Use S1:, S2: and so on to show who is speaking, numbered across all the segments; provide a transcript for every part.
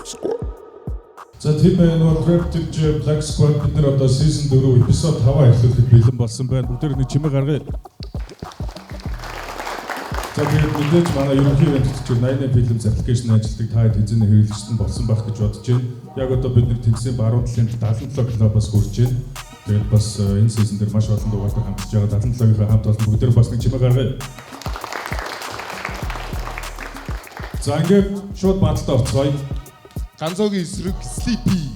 S1: Black Squad.
S2: За тийм ээ, нөгөө Rap TV Black Squad бид нар одоо season 4 episode 5-аа эхлүүлэхэд бэлэн болсон байна. Бүгдээр нэг чимээ гаргая. За, тэгээд мэдээж манай ерөнхий ивээн тэтгэгч 88 Films application ажилладаг та хэд эзэн хэрэглэгчд нь болсон байх гэж бодож байна. Яг одоо бид нар тэнгисийн баруун талын 77 клубаас хүрч байна. Тэгээд бас энэ season дээр маш олон дугаар дээр хамтарч байгаа 77-ийнхаа хамт олон бүгдээр бас нэг чимээ гаргая. За, ингээд шууд battle даа орцгоё.
S1: Ганзоогийн эсрэг Sleepy.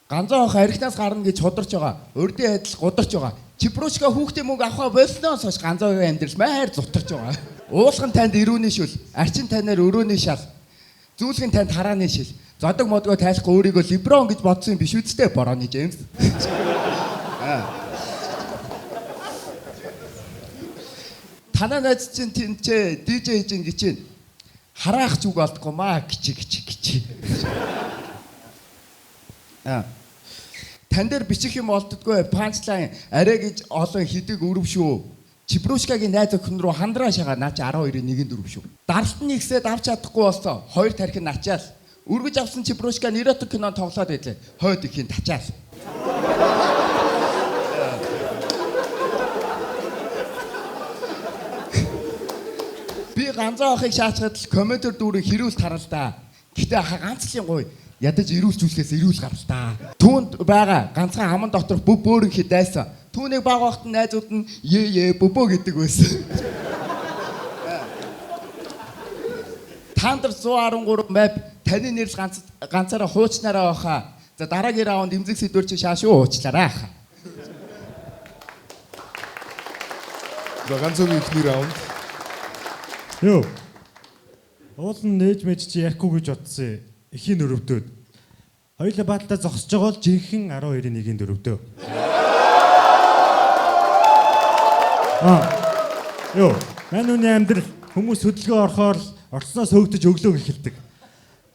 S3: Ганзаа ох архинаас гарна гэж хударч байгаа. Урдын адил гударч байгаа. Чипрушка хүүхдийн мөнгө авахаа болсноос хойш Ганзаагийн амьдрал майр зутарч байгаа. Уулган танд ирүүний шүл, арчин танаар өрөөний шал. Зүүлгэн танд харааны шил. Зодог модгоо тайлахгүй өөрийгөө Леброн гэж бодсон юм биш үсттэй, Бороны Джеймс. Танаа найз чинь тэнцээ DJ чинь гэж чинь хараах ч үг олдохгүй маа гिचи гिचи гिचи. Аа. Тан дээр бичих юм олддггүй, punchline арай гэж олон хидэг өрөв шүү. Чипрушкагийн найз охин руу хандраа шагаа, наа чи 12-ийн 1-ийн 4 шүү. Даралт нь ихсээд авч чадахгүй болсон. Хоёр тархин ачаал. Өргөж авсан Чипрушка эротик кино тоглоод байлээ. Хойд ихийн тачаал. Би ганцаа охыг шаачхад л комментер дүүрэн хэрүүл тарал да. Гэтэ ха ганц л юм гоё. Ядаж эрүүл зүйлхээс эрүүл гарал да. Түүнд байгаа ганцхан аман доторх бүв бөөрөн хий дайсан. Түүнийг баг багт найзууд нь е е бөбөө гэдэг байсан. Тандер 113 map таны нэрл ганц ганцаараа хуучнараа баха. За, дараагийн раунд эмзэг сэдвэр чи шааш шүү, уучлаарай хаа.
S1: За, Ганзоогийн эхний раунд.
S4: Йоо. Уул нь нээж мэж чи ярихгүй гэж бодсон. Эхийн өрөвдөөд. Хоёулаа battle даа зогсож байгаа бол жинхэнэ 12-ийн 1-ийн дөрөвдөө. Аа. Йоо. Мань үний амьдрал хүмүүс хөдөлгөөн орохоор л орцноос хөөгдөж өглөөг эхэлдэг.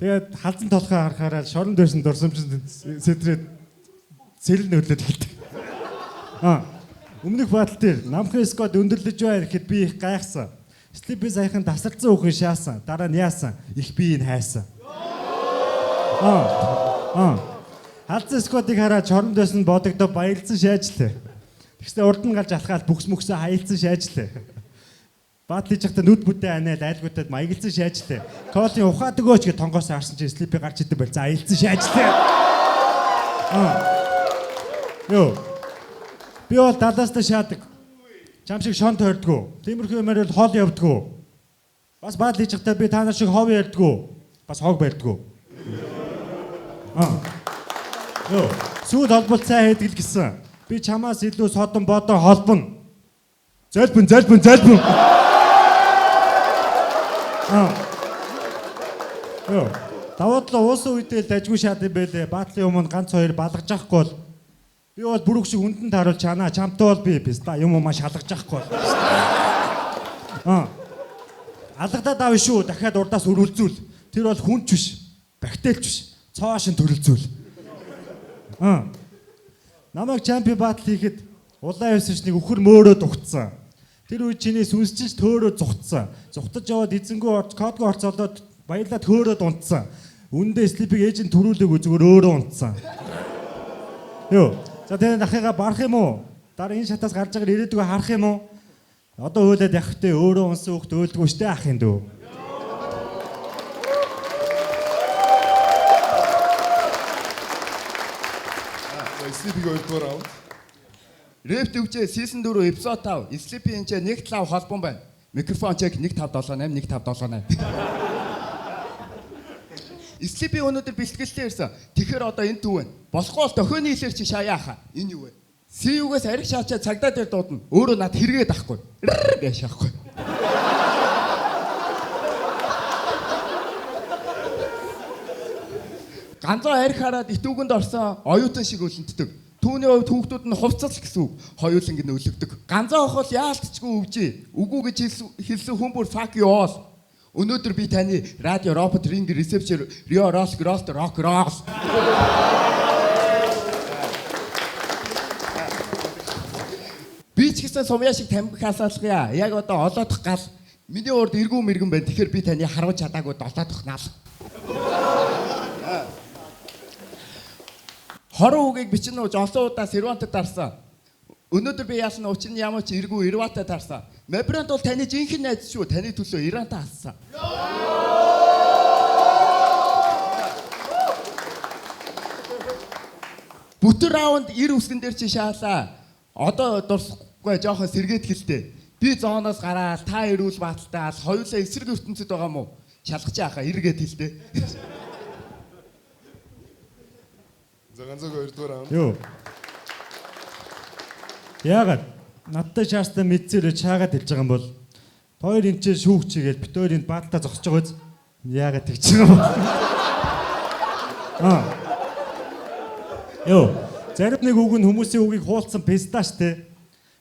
S4: Тэгээд халзан толгой харахаараа шорон дээрсэн дурсамж сэтрээд сэрэл нөрлөд эхэлдэг. Аа. Өмнөх battle дээр намхан squad өндөрлөж байна гэхэд би их гайхсан. Sleepy саяхан тасалдсан хүүхэн шаасан. Дараа нь яасан? Их би энэ хайсан. Аа. Аа. Халзан squad ыг хараад шоронд байсан бодогдоо баялсан шаажлаа. Тэгснэ урд нь гарч алхаал бүкс мөксөө хаялцсан шаажлаа. Battle хийж байхдаа нүд бүдээ анаал айлгуудад маяглсан шаажлаа. Коолын ухаад өгөөч гэж тонгоос харсан чинь Sleepy гарч идэв байл. За, аялцсан шаажлаа. Аа. Йоо. Би бол далаас та шаадаг. Чам шиг шон тойрдгоо. Тиймэрхүү юмар бол хоол явдгоо. Бас battle хийж байхдаа би та нар шиг хов ярьдгоо. Бас хог барьдгоо. Аа. Йоо. Сүүл холболт сайн хийдэг л гэсэн. Би чамаас илүү содон бодон холбоно. Зөлбөн, зөлбөн, зөлбөн. Аа. Йоо. Давуу талаа уусан үедээ л дажгүй шаад юм байлээ. Battle ын өмнө ганц хоёр балгаж авахгүй бол би бол бүрэг шиг хүндэн тааруулж чанаа. Чамтай бол би писта юм уу шалгаж авахгүй бол. Аа. Алгадаад авна шүү. Дахиад урдаас өрүүлзүүл. Тэр бол хүн ч биш. Бактерич биш. Цоо шин төрөлзүүл. Аа. Намайг champion battle хийхэд улаан ёсч нэг үхэр мөөрөө дугтсан. Тэр үед чиний сүнс чинь төөрөө зугтсан. Зугтаж яваад эзэнгүү орч кодгоо орцоолоод баялаад хөөрөөд унтсан. Үндэ Sleepy-г ээж нь төрүүлээгүй, зүгээр өөрөө унтсан. Йоо. За, тэгээ нахыгаа барах юм уу? Дараа энэ шатаас гарч байгаа ирээдүгөө харах юм уу? Одоо уйлаад явах тэ, өөрөө унсан хүүхд уйлдгүй штэ, ах юм дөө.
S1: За, Sleepy-гийн хоёрдугаар раунд.
S3: Рэп төвчээ season 4 episode 5 Sleepy энэ нэг талаа холбон байна. Микрофон check 1578 1578. Sleepy өнөөдөр бэлтгэлтэй ирсэн. Тэгэхээр одоо энэ төв байна. Болохгүй бол дохионы хэлээр чи шаяа хаа. Энэ юу вэ? CU-гээс ариг шаачаа цагдаа дээр дуудана. Өөрөө над хэрэгээд ахгүй. Гэж шаахгүй. Ганцаа арх хараад итүүгэнд орсон оюутан шиг өлөнтдөг. Түүний хувьд хүүхдүүд нь хувцас л гэсэн үг. Хоёуланг нь өлөгдөг. Ганцаа охол яалтчгүй өвжээ. Үгүй гэж хэлсэн хүн бүр fuck you all. Өнөөдөр би таны радио робот ринг ресепшн рио ролл ролл рок ролл. Би ч гэсэн сумья шиг тамхи хасаалгая. Яг одоо олоодох гал. Миний урд эргүү мэргэн байна. Тэгэхээр би таны харваж чадаагүй долоодох нал. Хорон үгийг бичин нууж олон удаа сервантад дарсан. Өнөөдөр би яасан учир нь ямар ч эргүү ирватай таарсан. Мабрант бол таны жинхэнэ найз шүү. Таны төлөө Ирантай алсан. Бүтэн раунд 90 үсгэн дээр чи шаалаа. Одоо дурсахгүй жоохон сэргээд хэлтэй. Би зооноос гараал та эрүүл бааталтай ал хоёулаа эсрэг ертөнцид байгаа мó? Шалгаж яхаа эргээд хэлтэй.
S1: За ганцог 2 дугаар раунд.
S4: Юу. Яагаад надтай шаастай мэдсээр чаагаад хэлж байгаа юм бол хоёр энэ чинь шүүх чигээл бит хоёр энд бааталтаа зогсож байгаа биз? Яагаад тэгж байгаа юм бол? Аа. Йоо, зарим нэг үг нь хүмүүсийн үгийг хуулсан писташ те.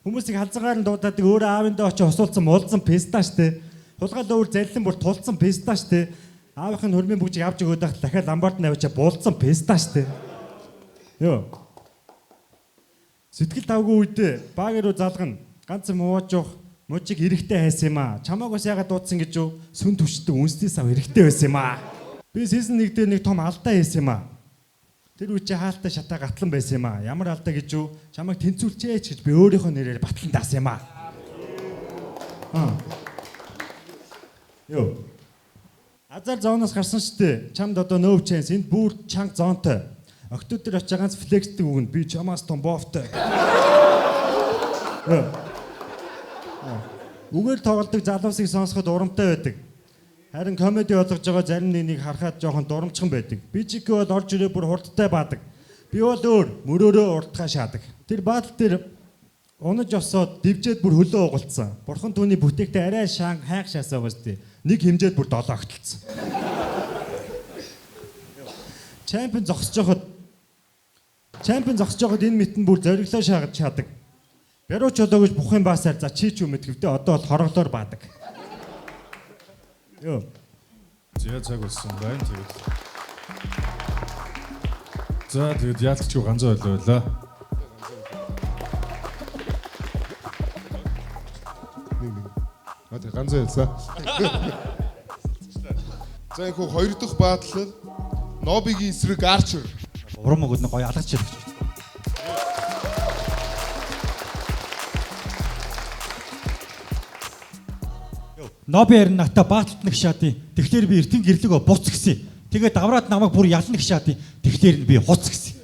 S4: Хүмүүсийг халзангаар нь дуудаадаг өөрөө аавындаа очиж хосуулсан муулсан писташ те. Хулгай лөөр заллин бүр тулцсан писташ те. Аавынх нь хөрмийн бүжиг авч өгөөд байхад дахиад ламбард нь авчаа буулсан писташ те. Йоо. Сэтгэл тавгүй үедээ баг руу залгана. Ганц юм хувааж явах мужиг эрэхтэй хайсан юм аа. Чамааг бас яагаад дуудсан гэж юу? Сүн түвшдэг үнсний сав эрэхтэй байсан юм аа. Би season 1 дээр нэг том алдаа хийсэн юм аа. Тэр үе чи хаалтай шатаа гатлан байсан юм аа. Ямар алдаа гэж юу? Чамайг тэнцвүүлчээч гэж би өөрийнхөө нэрээр батлан даасан юм аа. Аа. Йоо. Азар зооноос гарсан штэ. Чамд одоо no chance. Энд бүр чанга зоонтой. Октод дээр очиж ганц флексдэг үг нь би чамаас том бофтой. Үгээр тоглодог залуусыг сонсоход урамтай байдаг. Харин комеди болгож байгаа зарим нэг харахад жоохон дурамчхан байдаг. BGK бол орж ирээ бүр хурдтай баадаг. Би бол өөр мөрөөрөө урдхаа шаадаг. Тэр баатал дээр унаж осоод дивжээд бүр хөлөө угалцсан. Бурхан түүний бүтээгтээ арай шаан хайх шаасаа байгаа шүү дээ. Нэг хэмжээд бүр долоо огтлцсон. Чемпион зогсож байхад энэ мэтэн бүр зориглоо шаагад шаадаг. Бярууч болоо гэж бухын баасаар за чи ч юм мэтгэвдээ одоо бол хороглоор баадаг. Йоо.
S2: За цаг болсон байна. Тэгээд. За тэгээд яалтчгүй ганцхан ойлоо байлаа.
S1: Нэг нэг. А тэг ганцхан ялсан. За энэ хүү хоёр дахь баатлал Нобигийн эсрэг Archer.
S5: Урам өгөөд нэг гоё алгач ирэх гэж. Ноби харин надтай бааталт нэг шаадын. Тэгэхээр би эртэн гэрлэгөө буц гэсэн. Тэгээд давраад намайг бүр ялна гэж шаадын. Тэгэхээр би хуц гэсэн.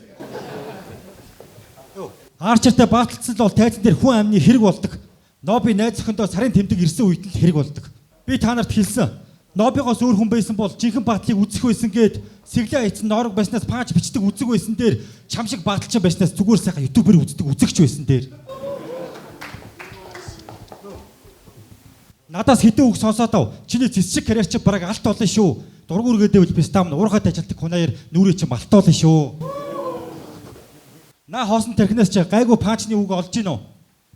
S5: Арчертай бааталцсан л бол тайзан дээр хүн амны хэрэг болдог. Ноби найз охиндоо сарын тэмдэг ирсэн үед л хэрэг болдог. Би та нарт хэлсэн. Нобигоос өөр хүн байсан бол жинхэнэ баатлыг үзэх байсан гээд сэглээ айцсан ноорог байснаас паач бичдэг үзэг байсан дээр чам шиг бааталчин байснаас зүгээр сайхан ютубер үздэг үзэгч байсан дээр. Надаас хэдэн үг сонсоод ав. Чиний цэс шиг карьер чи бараг алт болно шүү. Дургу үргээдээвэл би стам уурхад ажилтдаг хунаяар нүрээ чи малтуулна шүү. На хоосон тархинаас чи гайгүй паачны үг олж гин үү?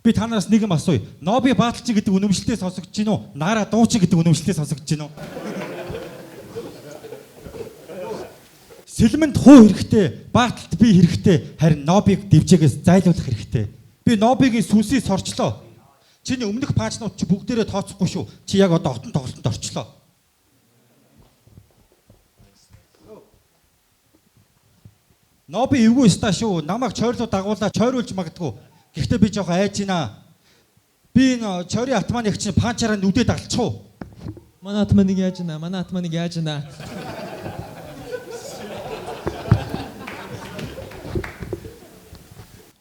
S5: Би та нараас нэг юм асууя. Ноби бааталчин гэдэг үнэмшлэлээ сонсогдож гин үү? Нара дуучин гэдэг үнэмшлэлээ сонсогдож гин үү? Сэлмэнд хуу хэрэгтэй, бааталт би хэрэгтэй, харин Нобиг дэвжээгээс зайлуулах хэрэгтэй. Би Нобигийн сүнсийг сорчлоо. Чиний өмнөх паачнууд чи бүгдээрээ тооцохгүй шүү. Чи яг одоо отон тоглолтод орчлоо. Ноби эвгүй ста шүү. Намайг чойрлоо дагуулаа чойруулж магадгүй. Гэхдээ би жоохон айж байна. Би энэ чойрын атманыг чинь панчаараа нүдээд алчих уу?
S6: Манай атманыг яаж байна? Манай атманыг яаж байна?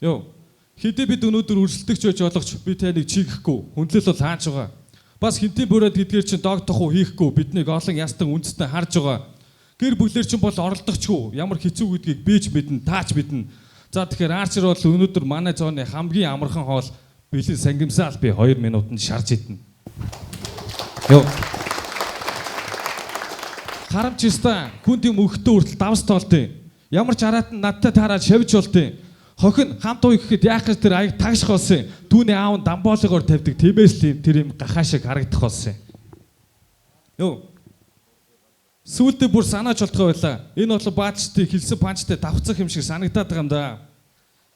S7: Йоо. Хэдий бид өнөөдөр өрсөлдөгч байж болох ч би таныг чигэхгүй. Хүндлэл бол хаач байгаа. Бас хинтийн бүрээд гэдгээр чинь догдох уу хийхгүй. Биднийг олон ястан үндэстэн харж байгаа. Гэр бүлэр чинь бол оролдогчгүй. Ямар хэцүү гэдгийг би ч мэднэ, таач мэднэ. За тэгэхээр Арчер бол өнөөдөр манай зооны хамгийн амархан хоол бэлэн сангимсаал би 2 минутанд шарж идэнэ. Йоо. Харамч өста хүнд юм өгтөө хүртэл давс тоолтын. Ямар ч араат нь надтай таараад шавж болтын. Хохин хамт ууя гэхэд яах гэж тэр аяг тагших болсон. Түүний аав нь дамбоолгоор тавьдаг. Тиймээс л тэр юм гахаа шиг харагдах болсон. Йоо. Сүүлдээ бүр санаач болтгоо байлаа. Энэ бол баачтыг хэлсэн панчтай давхцах юм шиг санагдаад байгаа юм да.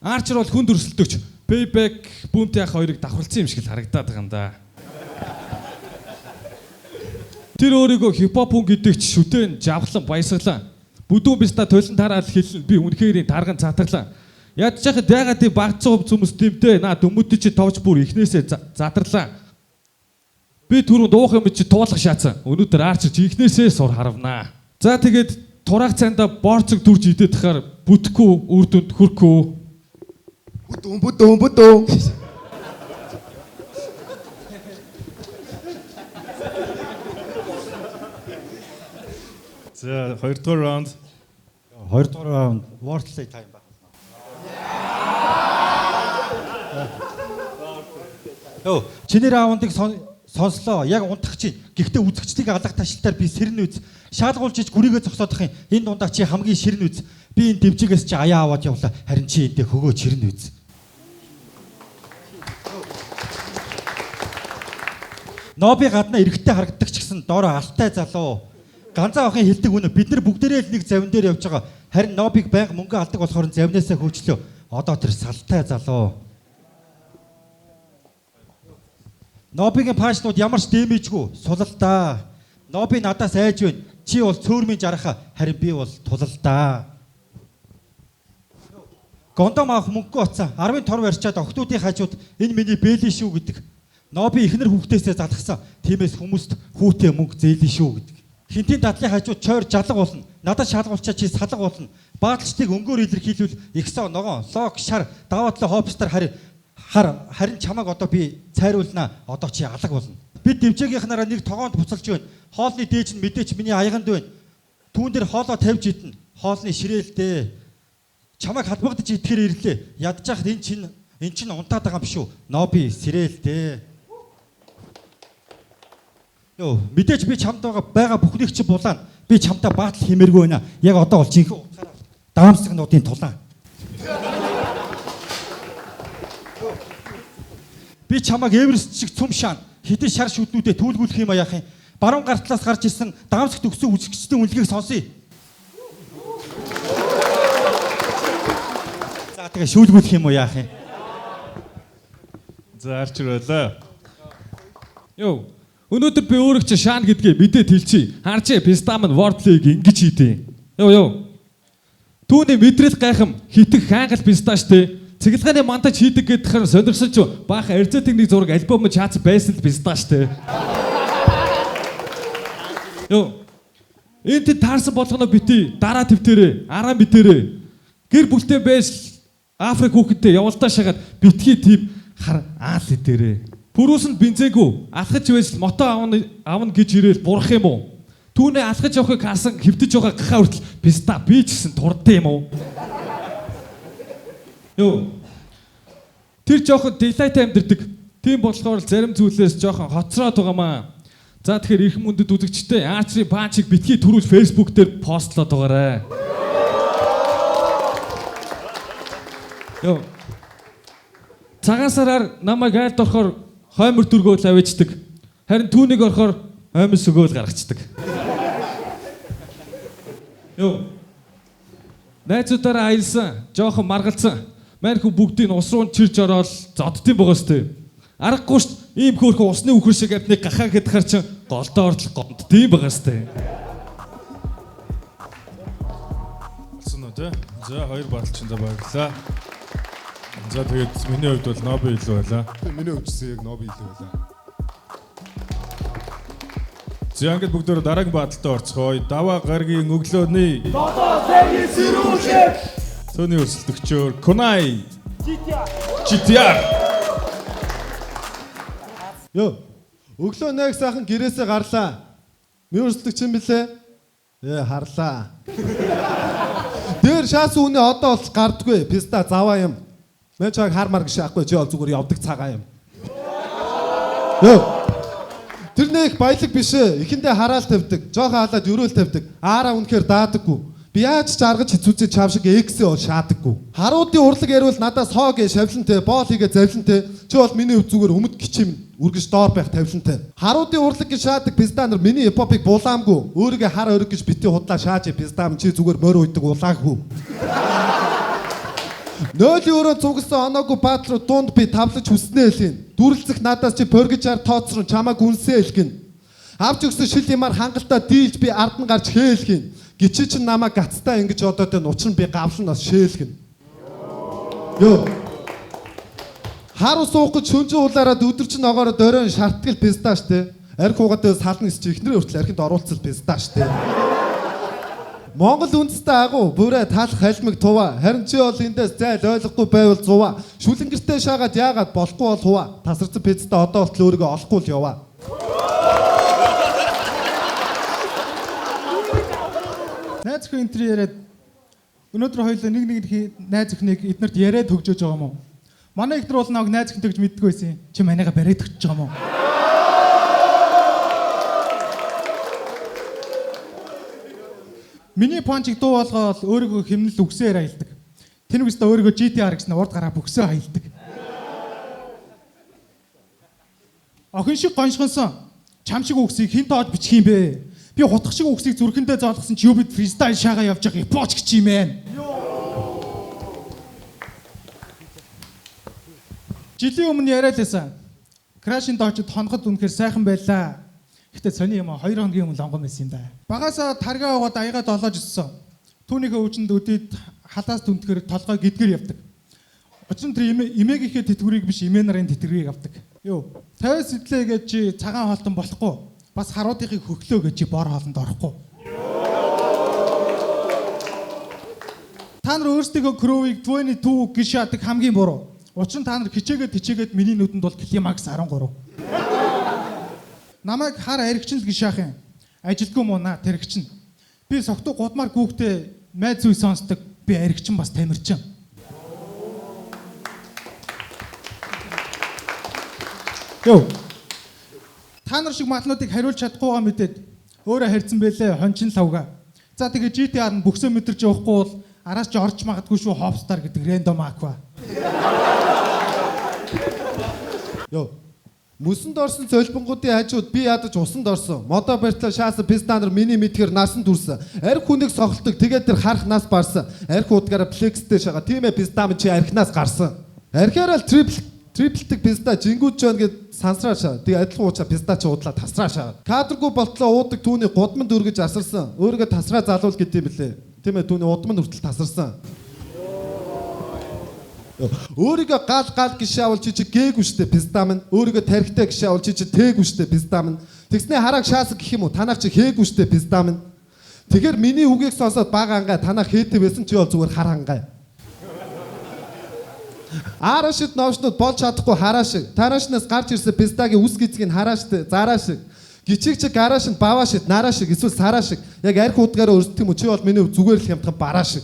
S7: Арчер бол хүнд өрсөлдөгч. Payback Boomty ах хоёрыг давхарлцсан юм шиг л харагдаад байгаа юм да. Тэр өөрийгөө хипхоп хүн гэдэг ч шүтэн жавхлан баясгалан. Бүдүүн биста толон тараал хэлнэ. Би үнэхээр тарган цатарлаа. Ядчихад яагаад тийм багцсан хувц хүмүүс тэмдээ. Наа дүмөд чи товч бүр эхнээсээ задарлаа. Би түрүүнд уух юм чи туулах шаацсан. Өнөөдөр Арчер жинхнээсээ сур харавнаа. За тэгээд тураах цайндаа борцог дүрж идэх хахаар бүтэхгүй үр дүнд хүрхгүй.
S3: Бүдүүн бүдүүн бүдүүн.
S2: За хоёрдугаар раунд.
S5: Хоёрдугаар раунд wordplay time байна. Йоо, чиний раундыг сонслоо. Яг унтах чинь. Гэхдээ үзэгчдийг алга ташлтаар би сэрнэ үз. Шаалгуулж ич гүрийгээ зогсоодох юм. Энэ дундаа чи хамгийн ширнэ үз. Би энэ дэвжигээс чи аяа аваад явлаа. Харин чи эндээ хөгөө чирнэ үз. Ноби гадна эргэтэй харагддаг ч гэсэн доороо алтай залуу. Ганцаа охин хэлдэг үнэ бид нар бүгдээрээ л нэг завин дээр явж байгаа. Харин Нобиг байнга мөнгө алдаг болохоор завнаасаа хөөчлөө. Одоо тэр салтай залуу. Нобигийн панчнууд ямар ч дэмэжгүй сулалдаа. Ноби надаас айж байна. Чи бол цөөрмийн жараха харин би бол тулалдаа. Гондом авах мөнгөгүй оцсон. 10-ын тор барьчаад охтуудын хажууд энэ миний бэлэн шүү гэдэг. Ноби эхнэр хүүхдээсээ залхсан. Тиймээс хүмүүст хүүтэй мөнгө зээлэн шүү гэдэг. Хинтийн дадлын хажууд чойр жалга болно. Надад шалгуулчаа чи салга болно. Бааталчдыг өнгөөр илэрхийлвэл ихсоо ногоон, лог, шар, даваа талаа хопстар харин чамайг одоо би цайруулнаа. Одоо чи алаг болно. Бид дэвжээгийнх нараа нэг тогоонд буцалж байна. Хоолны дээж нь мэдээч миний аяганд байна. Түүн дээр хоолоо тавьж идэнэ. Хоолны ширээлдээ. Чамайг халбагдаж идэхээр ирлээ. Ядж яхад энэ чинь унтаад байгаа юм биш үү? Ноби сэрээлдээ. Йоо, мэдээч би чамд байгаа бүхнийг чи булаана. Би чамтай баатал хиймээргүй байна. Яг одоо бол жинхэнэ утгаараа даамсагнуудын тулаан. Би чамайг Эверест шиг цөм шаана. Хэдэн шар шүднүүдэд түүлгүүлэх юм а яах юм? Баруун гар талаас гарч ирсэн даамсагт өгсөн үзэгчдийн үнэлгээг сонсъё. За тэгээ шүүлгүүлэх юм уу яах юм?
S2: За Арчер байлаа.
S7: Йоо. Өнөөдөр би өөрөө чи шаана гэдгээ мэдээд хэлчихье. Харчээ пистам нь wordplay-г ингэж хийдیں۔ Йоо. Түүний мэдрэл гайхам хитэх хайгал писта штэ. Цэглэгааны мантаж хийдэг гэдгээр сонирхсон ч баахан эрзэтэг нэг зураг альбом чаац байсан л писта штэ. Йоо. Энд тэд таарсан болгоно бити дараа твтэрээ, араа мэтэрээ. Гэр бүлтэй байж Африк хүүхэдтэй явалдаа шагаад битгий тийм хар аал идэрээ. Пүрүүс нь бензингүй алхаж байж мото авна гэж ирээл бурах юм уу? Түүнээ алхаж явахыг харсан хэвтэж байгаа гахаа хүртэл писта би ч гэсэн турдсан юм уу? Йоо. Тэр жоохон дилайт амьдэрдэг. Тийм болохоор зарим зүйлээс жоохон хоцроод байгаамаа. За тэгэхээр эрхэм хүндэт үзэгчтэй Арчерийн панчийг битгий түрүүл Facebook дээр постлоод байгаарай. Йоо. Цагаан сараар намайг айлд орохоор хоймор дүргөөл авчдаг. Харин түүнийг орохоор хоймор сөгөөл гаргацдаг. Йоо. Найзуудаараа аялсан, жоохон маргалцсан. Мань хүн бүгдийг ус руу чирж ороод зоддсон байгаа сте. Аргагүй ш ийм хөөрхөн усны үхэр шиг амьтныг гахаа гэдэхэр чинь голдоо ордол гомддсон байгаа сте.
S2: Болсон уу те? За хоёр баталчиндаа баярлалаа. За тэгээд миний хувьд бол Ноби илүү байлаа.
S1: Миний хувьд ч яг Ноби илүү байлаа.
S2: За ингээд бүгдөө дараагийн баталтай орцгоё. Даваа гаргийн өглөөний
S8: Долоо сэрүүлэг.
S2: Цөний өрсөлдөгчөөр Кунай GTR.
S9: Йоо. Өглөө нэг сайхан гэрээсээ гарлаа. Миний өрсөлдөгч юм блэ? Харлаа. Дээр шаасан үнэ одоо болж гардггүй. Писта заваа юм. Мэн чаг хармар гэж шаахгүй чи бол зүгээр явдаг цагаан юм. Йоо. Тэр нэг баялаг биш ээ. Эхэндээ хараал тавьдаг. Жохон халаад өрөөл тавьдаг. Аараа үнэхээр даадаггүй. Би яаж ч аргаж хэцүүцээ чав шиг эксээ бол шаадаггүй. Харуудын урлаг яриул надаас хоо гэ шавлантай, боол хийгээ завлантай. Чи бол миний хувьд зүгээр өмд гिचим үргэж доор байх тавилантай. Харуудын урлаг гэж шаадаг пизда нар миний хипхопыг булаамгүй. Өөрийгөө хар өрг гэж бити худлаа шааж пиздам чи зүгээр морь уйдаг улаагүй. Нөөлийн өрөө цугсан оноогүй баатал руу дунд би тавлаж хүснээ хэлгэн. Дүрлцэх надаас чи пөргижаар тооцрон чамааг үнсээ хэлгэн. Авч өгсөн шил юмар хангалттай дийлж би ард нь гарч хээлгэн. Гичи чин намайг гацтай ингэж одоод энэ учир нь би гавлан бас шээлгэн. Йоо. Хар ус уух гэж шүнжин уулаараад өдөр чинь огоороо дөрөн шартгал писта штэ. Арх уугаад сална гэсэн чи эхнэрээ хүртэл архинд оруулцал писта штэ. Монгол үндэстэй агуу бүрээ талх халимг туваа. Харин чи бол эндээс зайл ойлгохгүй байвал зуваа. Шүлэнгэртэй шаагаад яагаад болохгүй бол хуваа. Тасарсан пиццтэй одоо болтол өөрийгөө олохгүй л яваа.
S10: Найз охин энэ яриад өнөөдөр хоёулаа нэг нэг найз охиныг эднэрт яриад хөгжөөж байгаа юм уу? Манай ихнэр бол намайг найз охинтой гэж мэддэггүй байсан. Чи манайга бариад өгч байгаа юм уу? Миний панчиг дуу болгоол өөрийгөө химнэл үгсээр аялдаг. Тэр үгсдээ өөрийгөө GTR гэсэн урд гараа бөксөө аялдаг. Охин шиг гоншгонсон чам шиг үгсийг хэн тоож бичих юм бэ? Би хутгах шиг үгсийг зүрхэндээ зоолгосон чи юу бид фристайл шаагаа явж байгаа эпоч гэж юм ээ. Жилийн өмнө яриад лээсэн. Крашийн доочд хоноход үнэхээр сайхан байлаа. Гэтэ сони юм аа 2 хоногийн өмнө лонгон байсан юм да. Багасаа таргаа угаад аягаа долоож өссөн. Түүнийхээ өвчнөд өдийд халаас түнтгэр толгой гидгэр явдаг. Учир нь тэр эмээгийнхээ тэтгэврийг биш эмээ нарын тэтгэврийг авдаг. Йоо 50 сэтлээ гэж чи цагаан хоолтон болохгүй. Бас харуудынхыг хөглөө гэж чи бор хоолнд орохгүй. Та нар өөрсдийнхөө крөвийг 22 гэж шаадаг хамгийн буруу. Учир нь та нар хичээгээд миний нүдэнд бол климакс 13. Намайг хар аригчин л гэж шаах юм. Ажилтгүй муу наа тэрэгчин. Би согтуу гудмаар гүүхтэй майз зүй сонсдог. Би аригчин бас тамирчин. Йоо. Та нар шиг малнуудыг хариулж чадахгүйгаа мэдээд өөрөө харьцсан байлээ хончин лавга. За тэгээ GTR нь бөксөө мэдэрч явахгүй бол араас чи орж магадгүй шүү Hopstar гэдэг рандом аква.
S9: Йоо. Мөсөнд орсон золбонгуудын хажууд би ядаж усанд орсон. Модо барьтлаа шаасан пистанер миний мэдхээр насан турсан. Арх хүнийг сохолдог. Тэгээд тэр харах нас барсан. Арх удгаараа флекстэй шагаа. Тийм ээ пистам чи архинаас гарсан. Архиараа л триплтэг писта жингүүд жон гэд сансраа шаа. Тэгээ адилхан уучаа писта чи уудлаа тасраа шаа. Кадргүй болтлоо уудаг түүний гудамд өргөж асарсан. Өөрийгөө тасраа залуул гэдэг юм бэлээ. Тийм ээ түүний удам нь хүртэл тасарсан. Өөрийгөө гал гал гişаавал чи чи гээгүй штэ пистам нь. Өөрийгөө тархитай гişаавал чи чи тээгүй штэ пистам нь. Тэгснээ харааг шаасан гэх юм уу? Танах чи хээгүй штэ пистам нь. Тэгэхээр миний үгийг сонсоод бага ангай танах хээтэй байсан чи бол зүгээр хар ангай. Арашид новшнууд болж чадахгүй хараа шиг. Тараашнаас гарч ирсэн пистагийн үс гизгийг хараа штэ зараа шиг. Гичиг чи гараашинд баваа шид нараа шиг эсвэл сараа шиг. Яг арх удгаараа өрсөлдөх юм уу? Чи бол миний зүгээр л хямдхан бараа шиг.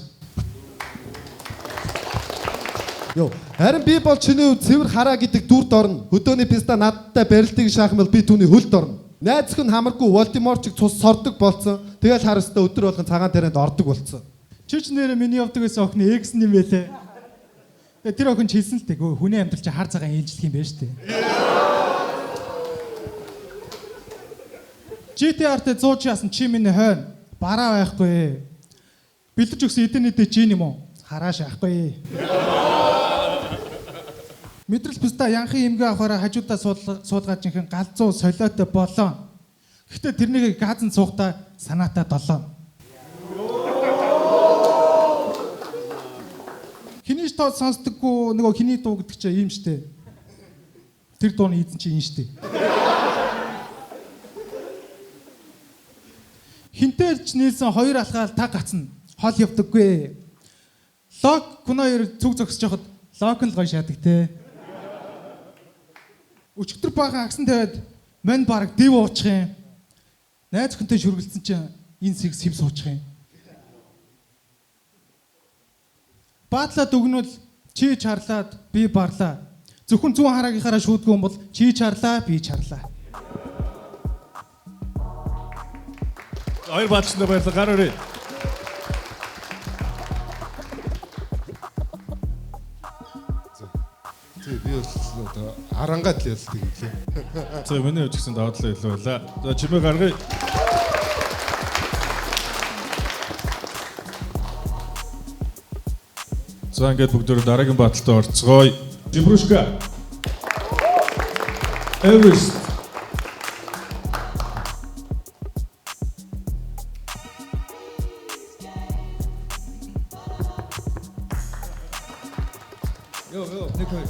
S9: Йоо, харин би бол чиний цэвэр хараа гэдэг дүрд орно. Хөдөөний писта надтай барилтыг шаах юм бол би түүний хөлд орно. Найз өхөн хамаргүй Волдеморчиг цус сордог болцсон. Тэгэл харастай өдөр болгон цагаан тарианд ордог болцсон.
S10: Чи ч нэрээ миний явдаг байсан охины экс юм байлээ. Тэгээ тэр охин ч хэлсэн л дээ. Хүний амьдрал чи хар цагаан ээлжлэх юм байна шүү дээ. GTR-тэй 100 яасан чи миний хойно бараа байхгүй. Бэлдэж өгсөн эдэн нийтээ чи юм уу? Хараа шаахгүй. Мэдрэл писта янхын эмгээ авахаараа хажуудаа суулгаад жинхэнэ галзуу солиотой болоо. Гэхдээ тэрнийг газан суухдаа санаатай долоо. Хэний ч тоо сонсдоггүй нөгөө хэний дуу гэдэг чинь ийм штэ. Тэр дууны эзэн чи ийм штэ. Хинтээ ч нийлсэн хоёр алхаал та гацна. Хол явдаггүй. Лок Куноёр зүг зогсож явахад лок нь л гоё шаадаг те. Өчигдөр баахан агсан тавиад мань бараг дэв уучих юм. Найз охинтой шүргэлцэн чинь энэ сэг сэв суучих юм. Баатлаад өгнөл чи чарлаад би барлаа. Зөвхөн зүүн хараагийнхаараа шүүдгүй юм бол чи чарлаа би чарлаа.
S2: Хоёр баатчтай баярлалаа. Гар өрөө.
S1: Тий, би бол одоо арангаад л ялдаг юм лээ.
S2: За миний хувьд ч гэсэн даваа талаа илүү байлаа. За чимээ гаргая. За ингээд бүгдөө дараагийн баталтай орцгоё. Жибрушка. Эверест.
S7: Йоо йоо нэг хоёр.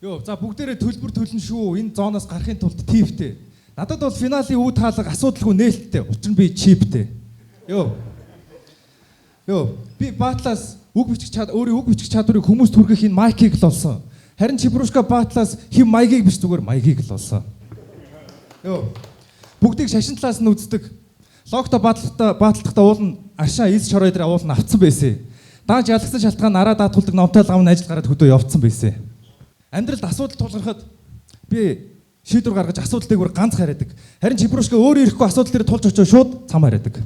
S7: Йоо за бүгдээрээ төлбөр төлнө шүү. Энэ зооноос гарахын тулд типтэй. Надад бол финалийн үе таалга асуудалгүй нээлттэй. Учир нь би чиптэй. Йоо. Йоо би батлаас үг бичих чад өөрийн үг бичих чадварыг хүмүүст хүргэх энэ майкийг л олсон. Харин Чибрушка батлаас хэм маягийг биш зүгээр маягийг л олсон. Йоо. Бүгдийг шашин талаас нь үздэг. Логто батлахдаа уул нь аршаа ис шороо дээр уул нь автсан байсан. Дааж ялгсан шалтгаан араа даатгуулдаг номтой лав нь ажил гараад хөдөө явцсан байсан. Амьдралд асуудал тулгархад би шийдвэр гаргаж асуудал дээгүүр ганц хараадаг. Харин Чибрушка өөрөө ирэхгүй асуудал дээр тулж очиж шууд цам хараадаг.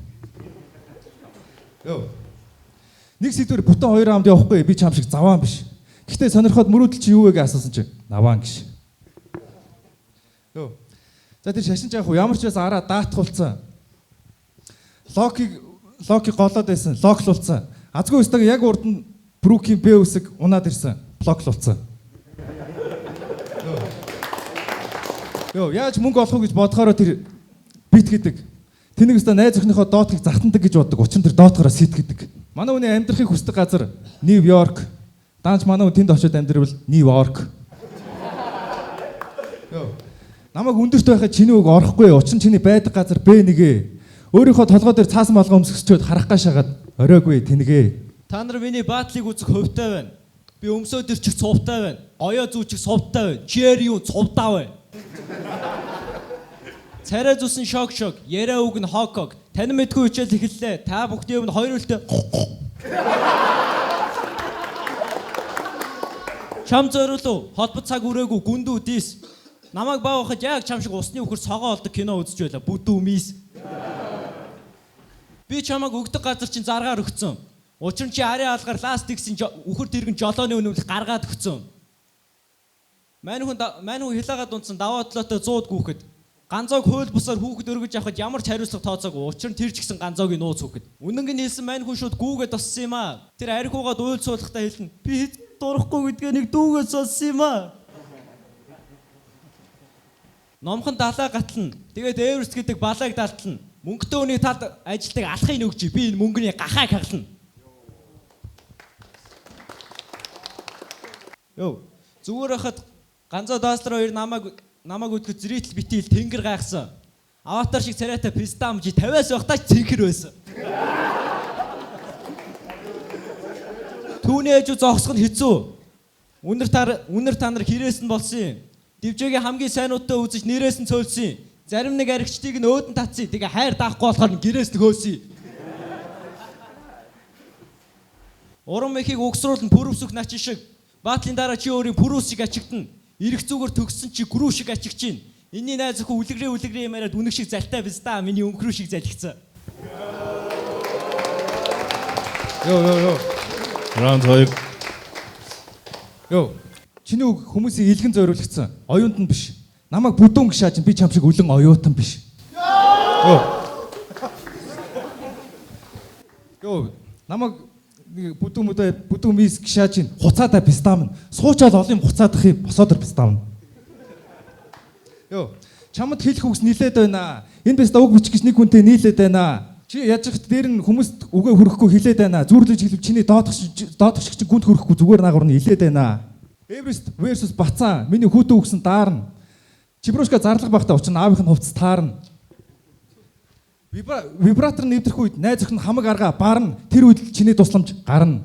S7: Йоо. Нэг сэдвэр бүтэн хоёр раунд явахгүй би чам шиг заваан биш. Гэхдээ сонирхоод мөрөөдөл чи юу вэ гэж асуусан чи наваан гэж. Йоо. За тэр шашин жаах уу ямар ч байсан араа даатгуулсан. Локи голоод байсан, локлуулсан. Азгүй өстөг яг урд нь Брукийн Б үсэг унаад ирсэн, блоклуулсан. Йоо, яаж мөнгө олох уу гэж бодохороо тэр бит гэдэг. Тэнийг өстө найз охиныхоо доотхыг захтандаг гэж боддог. Учир нь тэр доотхороо сэтгэдэг. Манай хүний амьдрахыг хүсдэг газар Нью Йорк. Даанч манай хүн тэнд очиод амьдрал Нью Йорк. Йоо. Намайг өндөрт байхад чиний үг орохгүй. Учир нь чиний байдаг газар Б1-ээ. Өөрийнхөө толгой дээр цаасан болгон өмсгчөөд харах гашаагаад оройгүй тэнэгэ.
S11: Та нар миний баатлыг үзэх хувьтай байна. Би өмсөөд ирчих цувтай байна. Гоёо зүүчих сувтай байна. Чиэр юу цувдаа байна. Царай зүсэн шок шок, яриа үг нь хок хок. Тань мэдгүй хичээл эхэллээ. Та бүхний өмнө хоёр үлдээ. Чам зориулв. Холбот цаг үрээгүй гүндүү дис. Намайг баа хахад яг чам шиг усны үхэр цогоо олдог кино үзэж байла. Бүдүү мис. Би чамайг өгдөг газар чинь заргаар өгцөн. Учир нь чи арын алгаар ластиксэн үхэр тэргэн жолооны үнэмлэх гаргаад өгцөн. Мань хүн хилаагаад унтсан даваа толгойтой 100 гүүхэд ганзоог хууль бусаар хүүхэд өргөж авахд ямар ч хариуцлага тооцоогүй. Учир нь тэр ч гэсэн ганзоогийн нууц хүүхэд. Үнэнг нь хэлсэн мань хүн шууд гүүгээд оссон юм аа. Тэр архиугаад уйл суулгахдаа хэлнэ. Би дурахгүй гэдгээ нэг дүүгээ сонссон юм аа. Номхон далаа гатлана. Тэгээд Эверест гэдэг балааг далтлана. Мөнгөтэй хүний талд ажилтдаг алхахыг өгч би энэ мөнгөний гахааг хаглана. Йоо. Зүгээр хахад ганзоо даслар хоёр намайг үтгэж зритл битийл тэнгэр гайхсан. Аватар шиг царайтай пистам чи 50-аас байхдаа ч цэнхэр байсан. Түүний ээж зогсох нь хэцүү. Үнэр та нар хэрээс нь болсон юм. Дивжээгийн хамгийн сайнуудтай үзэж нэрээс нь цөөлсөн. Зарим нэг аригчдыг нь өөдөн татсан. Тэгээ хайр даахгүй болохоор нь гэрээс нь хөөсөн. Урам ихийг угсруулна пүрвсөх начин шиг. Баатлын дараа чи өөрийн пүрвс шиг ачигдана. Ирэх зүгээр төгссөн чи гүрүү шиг ачигч чинь. Энийний найз өхөн үлгэрээ юм яриад үнэг шиг залтай биз да. Миний өнгөрүү шиг залхицсан.
S7: Йоо йоо йоо.
S2: Раунд 2.
S7: Йоо. Чиний үг хүмүүсийн илгэн зориулагдсан. Оюунд нь биш. Намайг бүдүүн гэж шааж би чам шиг үлэн оюутан биш. Йоо. Йоо, намайг бүдүүн мүдэ бүдүүн мис гэж шааж ин хуцаадаа пистам. Суучаал олон юм хуцаадах юм босоодор пистам. Йоо, чамд хэлэх үгс нийлээд байна. Энэ биста үг бичих гэж нэг хүнтэй нийлээд байна. Чи яаж ихт дээр нь хүмүүст үгээ хүрэхгүй хилээд байна. Зүрлэж хэлв чиний доодох шиг чи гүнд хүрэхгүй зүгээр наагур нь хилээд байна. Эверест versus Бацаан миний хүүтэн үгсэн даарна. Чибрушка зарлага байхдаа учир нь аавынх нь хувцас таарна. Вибратор нэвтрэх үед найз охин хамаг аргаа барна. Тэр үед чиний тусламж гарна.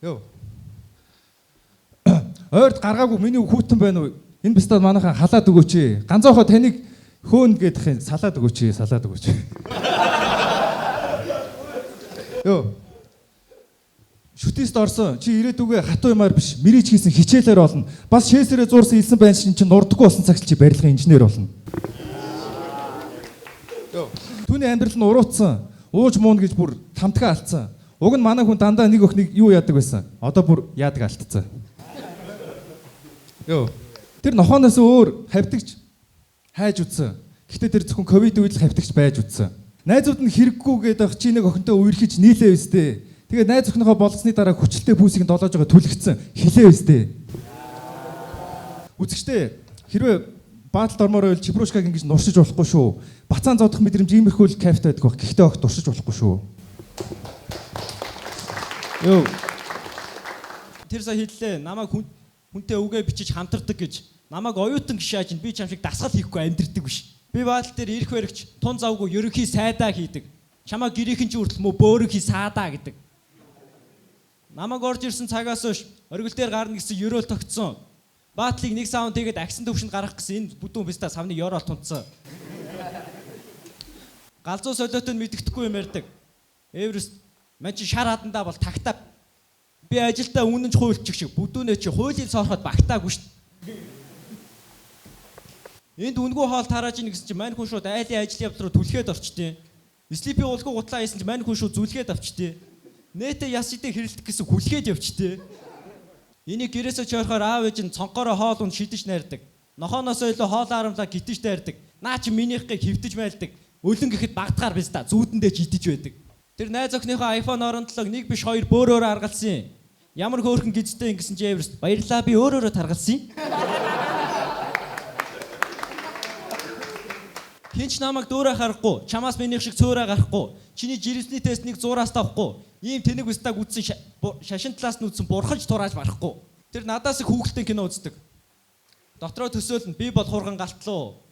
S7: Йоо. Ойрд гаргаагүй миний хүүтэн байна уу? Энэ бистад манайхан халаад өгөөч. Ганцоохоо таныг хөөн гэдэх юм салаад өгөөч, салаад өгөөч. Йоо. Шүтист орсон. Чи ирээдүгээ хатуу юмар биш. Мэрийч хийсэн хичээлээр болно. Бас шээсэрээ зуурсан илсэн байна шин чи нурдахгүй болсон цагт чи барилгын инженер болно. Түүний амьдрал нь урууцсан. Ууж муун гэж бүр тамтгаа алдсан. Уг нь манай хүн дандаа нэг охиныг юу яадаг байсан. Одоо бүр яадаг алдцсан. Йоо. Тэр нохооноос өөр хавдагч хайж үтсэн. Гэхдээ тэр зөвхөн ковид үед л хавдагч байж үтсэн. Найзууд нь хэрэггүй гэдэг чи нэг охинтой үерхэж нийлээ өстэй.
S5: Тэгээ найз охиныхоо болцсны дараа хүчлээ пүүсийг нь долоож байгаа түлхсэн хилээ өстэй. Үзэгчдээ хэрвээ battle д ормоор байвал Чебрушкаг ингэж нуршиж болохгүй шүү. Бацаан зодох мэдрэмж иймэрхүү л кайфтай байдаг баг. Гэхдээ огт туршиж болохгүй шүү.
S11: Йоо. Тэр сая хэллээ. Намайг хүн хүнтэй үгээ бичиж хамтардаг гэж. Намайг оюутан гэж шааж би чам шиг дасгал хийхгүй амьдрдаг биш. Би battle дээр ирэх баригч тун завгүй ерөнхий сайдаа хийдэг. Чамайг гэрийнхэн ч хүртэл мө бөөрөнхий саадаа гэдэг. Намайг орж ирсэн цагаас хойш оргил дээр гарна гэсэн ерөөл тогтсон. Battle ыг нэг саунд хийгээд агсан төвшөнд гаргах гэсэн энэ бүдүүн писта савны ёроол тунцсан. Галзуу солиотой нь мэддэхгүй юм ярьдаг. Эверест мань чи шар хадандаа бол тагтаа. Би ажилдаа үнэнч хуульчих шиг бүдүүнээ чи хуулийн соорход багтаагүй шүү дээ. Энд үнгүй хоол тарааж ийн гэсэн чи мань хүн шууд айлын ажил явдал руу түлхээд орчтیں۔ Слипи улгүй гутлаа хийсэн чи мань хүн шууд зүлгээд авчтیں۔ Нэтэ яс идэ хэрэлдэх гэсэн хүлгээд явчтیں۔ Энийг гэрээсээ чойрохоор аав ээж нь цонхоороо хоол унд шидэж найрдаг. Нохооноосоо илүү хоол харамлаа гитэж дайрдаг. Наа чи минийхгийг хөвтөж майлдаг. Өлөн гэхэд багтгаар биз та зүүдэндээ ч идэж байдаг. Тэр найз охиныхоо iPhone 17-г нэг биш хоёр бөөрөөрөө аргалсан. Ямар хөөрхөн гизтэй ингэсэн чи Эверест баярлаа би өөрөөрөө таргалсан. Хинч намайг дөөрэ харахгүй, чамаас минийх шиг цөөрэ гарахгүй, чиний жирэмсний тест нэг зуураас тавхгүй, ийм тэнэг үстаг үтсэн шашин талаас нь үтсэн бурханч турааж барахгүй. Тэр надаас их хүүхэлтэй кино үздэг. Дотроо төсөөлнө би бол хурган галтлуу.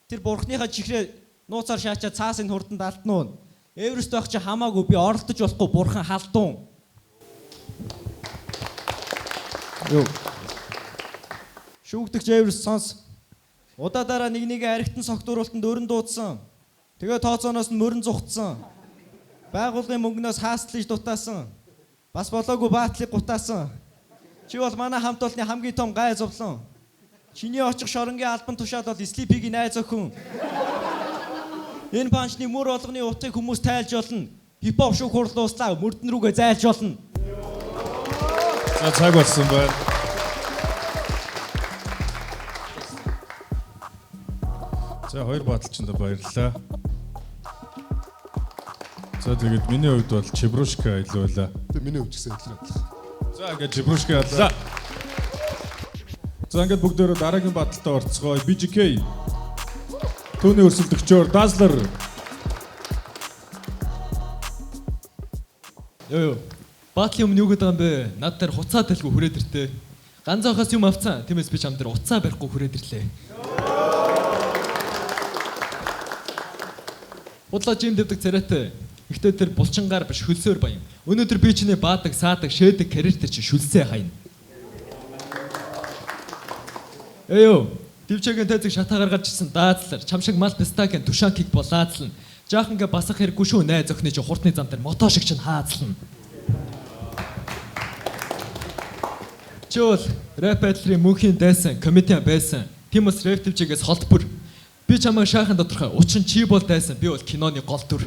S11: Тэр бурхныхаа чихрээ нууцаар шаачаа цаасын хурдан далтнуу. Эверест байх чи хамаагүй би оролдож болохгүй бурхан халдун. Юу. Шүүгдэгч Эверест сонс. Удаа дараа нэг нэгэ аригтан согтууруултанд өрн дуудсан. Тэгээ тооцооноос нь мөрөн зугтсан. Байгуулгын мөнгнөөс хаастлаж дутаасан. Бас болоогүй баатлыг гутаасан. Чи бол манай хамт олонны хамгийн том гай зовлон. Чиний очих шоронгийн албан тушаал бол Слипигийн найз охин. Энэ панчны мөр болгоны утгыг хүмүүс тайлж болно. Хипхоп шүүх хурал дууслаа мөрдөн рүүгээ зайлж болно.
S2: За цаг болсон байна. За хоёр баталчиндаа баярлалаа. За тэгээд миний хувьд бол Чебрушка илүү байлаа.
S1: Тэг миний хувьд ч гэсэн илүү адилхан.
S2: За ингээд Чебрушка яллаа. За ингээд бүгдээрээ дараагийн баталтай орцгоё. BGK. Түүний өрсөлдөгчөөр Dazzler.
S6: Йоо ёо. Battle ын өмнө юу гэдэг юм бэ? Над дээр хуцаа талгүй хүрээд иртээ. Ганцаахаас юм авцсан. Тиймээс би чам дээр уцаа барихгүй хүрээд ирлээ. Худлаа жим дэвдэг царайтай. Гэхдээ тэр булчингаар биш хөлсөөр баян. Өнөөдөр би чиний баадаг, саадаг, шээдэг карьер дээр чи шүлсээ хайна. Эё, дивчэгийн тайзыг шатаа гаргаж ирсэн даазлар, чам шиг мал пистагийн тушанкийг булаацлна. Жаахангээ басах хэрэггүй шүү найз охины чи хурдны зам дээр мото шиг чинь хаазлна. Чи бол рэп батлын мөнхийн дайсан, комедиан байсан. Тийм бас рэп төвчгээс холт бүр. Би чамайг шаахан тодорхой. Учир нь чи бол дайсан, би бол киноны гол дүр.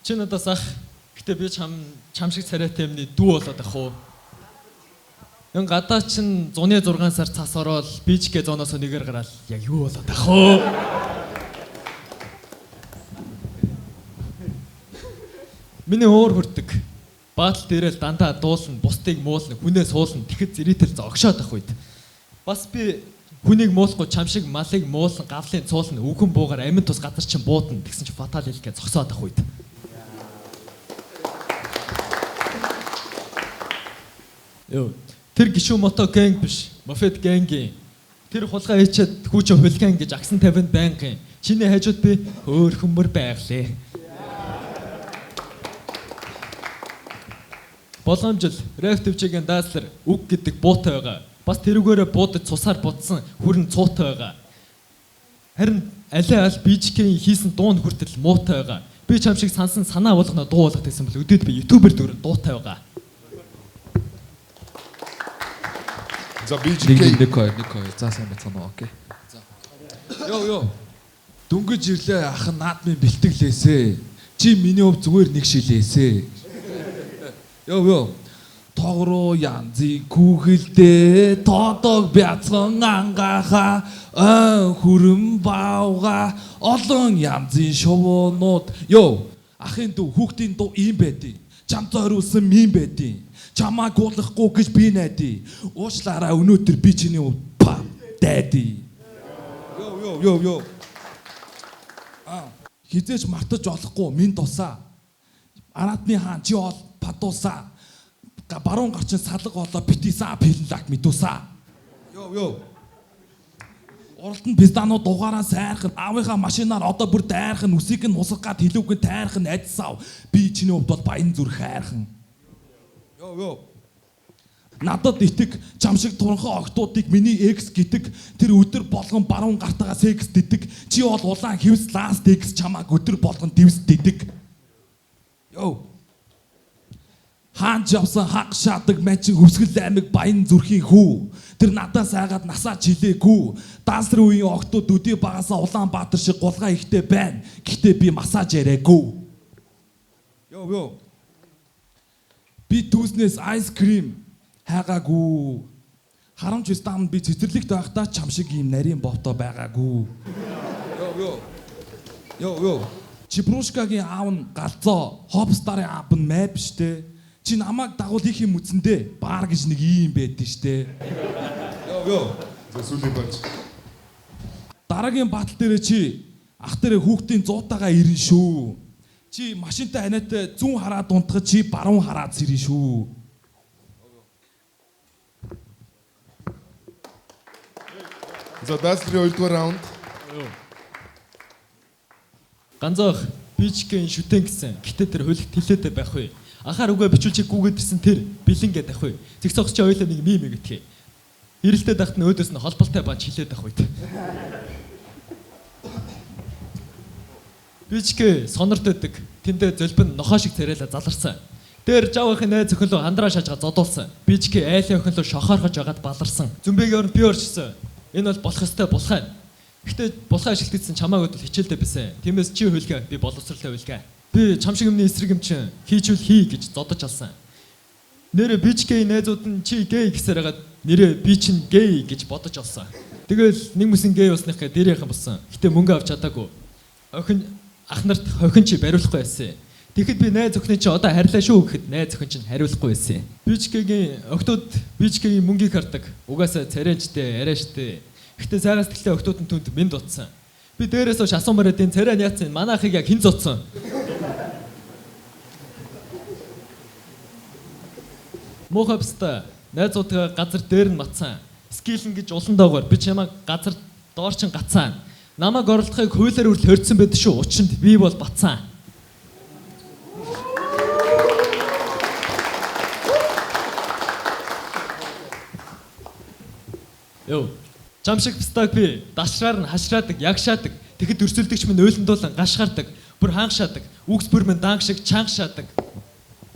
S6: Чи надаас ах. Гэтэ би чам шиг царайтай юмны дүү болоод ах уу? Энэ гадаа чин зуны 6 сар цас ороод бижгэ зоноос нэгээр гараал яг юу болоод ах уу? Миний уур хүрдэг. Battle дээрэл дандаа дуулна, бусдыг муулна, хүнээ суулна, тэгэхэд зэрийтэл зогшоод ах үед. Бас би хүнийг муулахгүй чам шиг малыг муулна, гавлын цуулна, үхэн буугаар амин тус газар чин буудна тэгсэн чи фатал хэлгээ зогсоод ах үед. Йоо, тэр гişүү мото гэнг биш, мофет гэнгийн. Тэр хулгай хийчихэд хүүчэн хулгайн гэж агсан тавинд байнгын. Чиний хажууд би хөөхмөр байглээ. Боломжил рэп төвчгийн даазлар үг гэдэг буутай байгаа. Бас тэрүүгээрээ буудаж цусаар будсан хүрэн цуутай байгаа. Харин алиа аль BGK-ийн хийсэн дуун хүртэл муутай байгаа. Би чам шиг сансан санаа болгоно дуу болгох гэсэн бол өдөөд би ютубер дөрөн дуутай байгаа.
S1: За BGK
S12: 1 2 1 2. За сайн байцгаана уу? Окей. За. Йоо ёо. Дөнгөж ирлээ ах нь наад минь бэлтгэлээсээ. Чи миний хувь зүгээр нэг шилээсээ. Йоо ёо. тогроо янзын хүүхэлдээ тодог бяцхан ангаха ой хүрэн баавга олон янзын шувуунууд. Йоо, ахын дүү хүүхдийн дуу ийм байдیں۔ Чам зориулсан юм байдیں۔ Чамааг гуулахгүй гэж би найдаа. Уучлаарай, өнөөдөр би чиний па daddy. Йоо йоо йоо йоо. Хизээч мартаж болохгүй минь тусаа. Аратны хаан чи бол падуусаа. Баруун гарчин салга болоо битисаа пиллак мэдусаа. Йоо йоо. Уралданд пистанууд дугаараа сайрхан, аавынхаа машинаар одоо бүр дайрхан, үсийг нь хусах гад хэлүүг нь тайрхан айдсав. Би чиний хувьд бол баян зүрх хайрхан. Йоо йоо. Надад итэг чам шиг туранхай октоодыг миний экс гэдэг тэр өдөр болгон баруун гартаагаа секс дэдэг. Чи бол улаан хевс ласт экс, чамааг өдөр болгон дэвс дэдэг. Йоо. Хаан явсан хаг шаадаг мачин хөвсгөл аймаг баян зүрхийн хүү. Тэр надаас айгаад насаа чилээгүй. Дансар үеийн октод өдий багасаа Улаанбаатар шиг гулгай ихтэй байна. Гэхдээ би массаж яриаггүй. Йоо йоо. Би түүснээс ice cream хайгаагүй. Харамч стам би цэцэрлэгт байхдаа чам шиг ийм нарийн бовтой байгаагүй. Йоо йоо. Йоо йоо. Чибрушкагийн аав нь галзоо, Хопстарын аав нь май биш те. Чи намайг дагуул их юм үзэндээ баар гэж нэг ийм байдэн штэ. Йоо йоо.
S1: За сүүлийн бач.
S12: Дараагийн батал дээрээ чи ах дээрээ хүүхдийн зуутаагаа ирнэ шүү. Чи машинтай ханиатай зүүн хараад унтахад чи баруун хараад сэрнэ шүү.
S1: За Даслрын 2 дугаар раунд.
S6: Ганзаах бичгэн шүтэн гэсэн. Гэтэ тэр хөлөгт хилээдэ байх вэ? Анхаар үгээ бичүүлчих гүгээд ирсэн тэр бэлэн гэдэг ах вэ? Зэгс огсч ойлоо нэг мим гэтхээ. Хэрэлтэй дахт нь өөдөөс нь холболтой бач хилээд ах үед. Бичгэ сонорт өгдөг. Тэндээ зөлбөн нохоо шиг царайлаа заларсан. Дээр жавынхын найз охинлоо хандраа шаажгаа зодуулсан. Бичгэ айлын охинлоо шохоорхож байгаад баларсан. Зүмбэгийн оронд би орчихсон. Энэ бол болох ёстой булхай. Гэхдээ булхай ашиглагдсан чамааг бол хичээлдээ бисэн. Тиймээс чи хуйлгаа би боловсрлоо хуйлгаа. Би чам шиг юмны эсрэг юм чинь хийчүүл хий гэж зодож алсан. Нэрэ бичгээ найзууд нь чи гей гэсээр хагаад нэрэ би чинь гей гэж бодож олсон. Тэгэл нэг мөсөн гей болсныхаа дээрийнхэн болсон. Гэтэ мөнгө авч чадаагүй. Охин ах нарт хохин чи бариулахгүй байсан. Тэгэхэд би найз охины чи одоо харилаа шүү гэхэд найз охин чинь хариулахгүй байсан. Бичгээгийн октод бичгээгийн мөнгийг хардаг. Угаасаа царайжтэй, арайштэй. Гэтэ сайхан сэтгэлтэй октод нь түнд минь дутсан. Би дээрээс хойш асуумаар байд энэ царай нь яатсан? Манайхыг яг хэн зодсон? Муухай бста найзуудгаа газар дээр нь матсан. Скилэн гэж улан доогоор би чамайг газар доор чин гацсан. Намайг оролдохыг хуулиар үрэл хорьдсон байд шүү. Учинд би бол батсан. Йоо. Чам шиг бстаг би дашраар нь хашраадаг, ягшаадаг. Тэгэхэд өрсөлдөгч минь уйландуулан гашгардаг, бүр хангашаадаг. Үгс бүр минь данг шиг чанга шаадаг.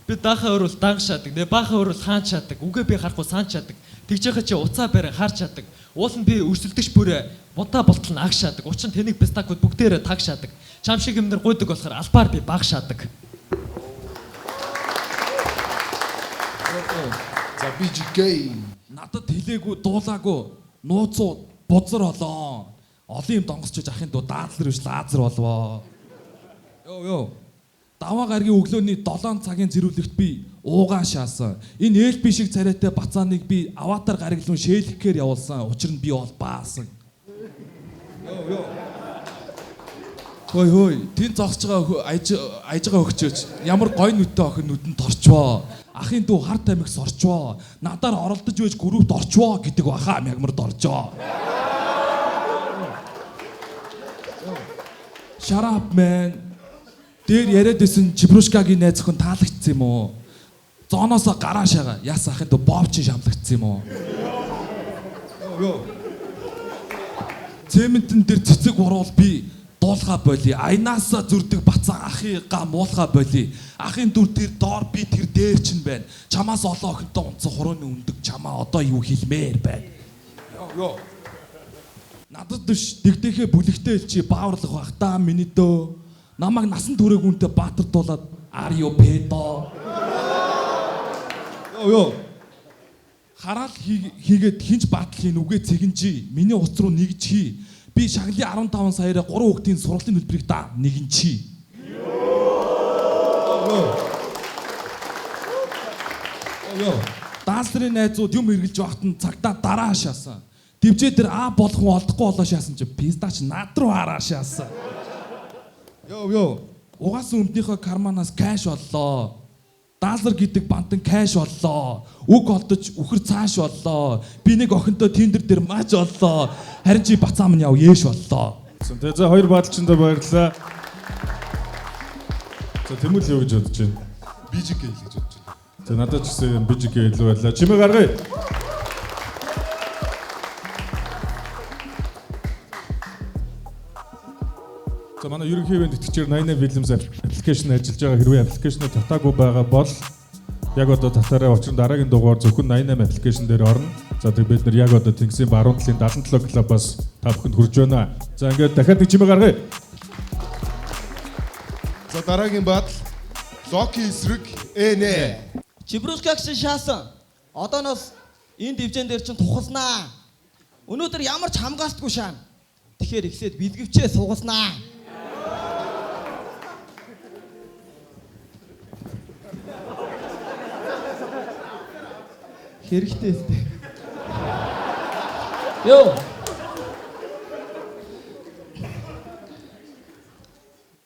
S6: Би даахаа өрвөл данг шаадаг, нэ баахаа өрвөл хаан шаадаг. Үгээ би харахгүй саан шаадаг. Тэгж яхаа чи уцаа барин харж шаадаг. Уул нь би өрсөлдөгч бүрээ будаа болтол нь аг шаадаг. Учир нь тэнийг бстагууд бүгдээрээ таг шаадаг. Чам шиг юмнэр гуйдаг болохоор албаар би баг шаадаг.
S1: За BGK.
S12: Надад хэлээгүй, дуулаагүй, нууцуу бузар олоо. Олон юм донгосч ахын дуу дадлар биш лазер болвоо. Йоо йоо. Даваа гарагийн өглөөний 7 цагийн зэрүүлэгт би уугаан шаасан. Энэ ээлби шиг царайтай бацааныг би аватар гараглуун шээлгэхээр явуулсан. Учир нь би бол баасан. Йоо йоо. Хөөй хөөй, тэн зогсож байгаа аяж байгаа өгчөөч. Ямар гой нүдтэй охин нүдэнд торчвоо. Ахын дүү хар тамхи сорчвоо. Надаар оролдож байж группт орчвоо гэдэг баха мягмар доржоо. Shut up man. Дээр яриад байсан Чибрушкагийн найз охин таалагдсан юм уу? Зооноосоо гараа шагаа. Яс ахын дүү боб чи шамлагдсан юм уу? Йоо. Цементэн дээр цэцэг уруул би дуулгаа боли. Айнаасаа зүрдэг бацаан ахыгаа муулгаа боли. Ахын дүр тэр доор би тэр дээр чинь байна. Чамаас олон охинтой унтсан хурууны өндөг чамаа одоо юу хэлмээр байна. Йоо йоо. Надад биш дэгдэхээ бүлэгтэй л чи бааварлах бах та миний дөө. Намайг насан туршид үнтэй баатар дуулаад are you pedo? Йоо. Хараал хийгээд хинч батл хийн үгээ цэгэнчи. Миний утас руу нэгж хий. Би шагналын 15 саяараа 3 хүүхдийн сургуулийн төлбөрийг даа нэгэнчи. Йоо. Даанслерийн найзууд юм хэрглэж байхад нь цагтаа дараа шаасан. Дивжээ дээр А болох хүн олдохгүй болоо шаасан чи пиздач над руу хараа шаасан. Йоо. Угаасан өмднийхөө карманаас кэш оллоо. Даалар гэдэг бантан кэш оллоо. Үг олдож үхэр цааш боллоо. Би нэг охинтой Тиндер дээр мач оллоо. Харин чи бацаа минь яв ээш боллоо.
S2: Тэгээ за хоёр баалчиндаа баярлалаа. За Тэмүүл юу гэж бодож байна?
S1: BGK л гэж бодож байна.
S2: За надад ч гэсэн BGK илүү байлаа. Чимээ гаргая. За манай ерөнхий ивент тэтгэгчээр 88 Films application ажиллаж байгаа. Хэрвээ application-ыг татаагүй байгаа бол яг одоо татаарай. Учир нь дараагийн дугаар зөвхөн 88 application дээр орно. За тэг бид нар яг одоо Тэнгисийн баруун талын 77 клубаас та бүхэнд хүрж байна. За ингээд дахиад нэг чимээ гаргая.
S1: За дараагийн батл Локи эсрэг Энэ.
S13: Чибрускаг шин шаасан. Одооноос энэ дивжэн дээр чинь тухалнаа. Өнөөдөр ямар ч хамгаалтгүй шаана. Тэгэхээр ихсэд бэлгэвчээ сугалнаа. Хэрэгтэй өстэй. Йоо.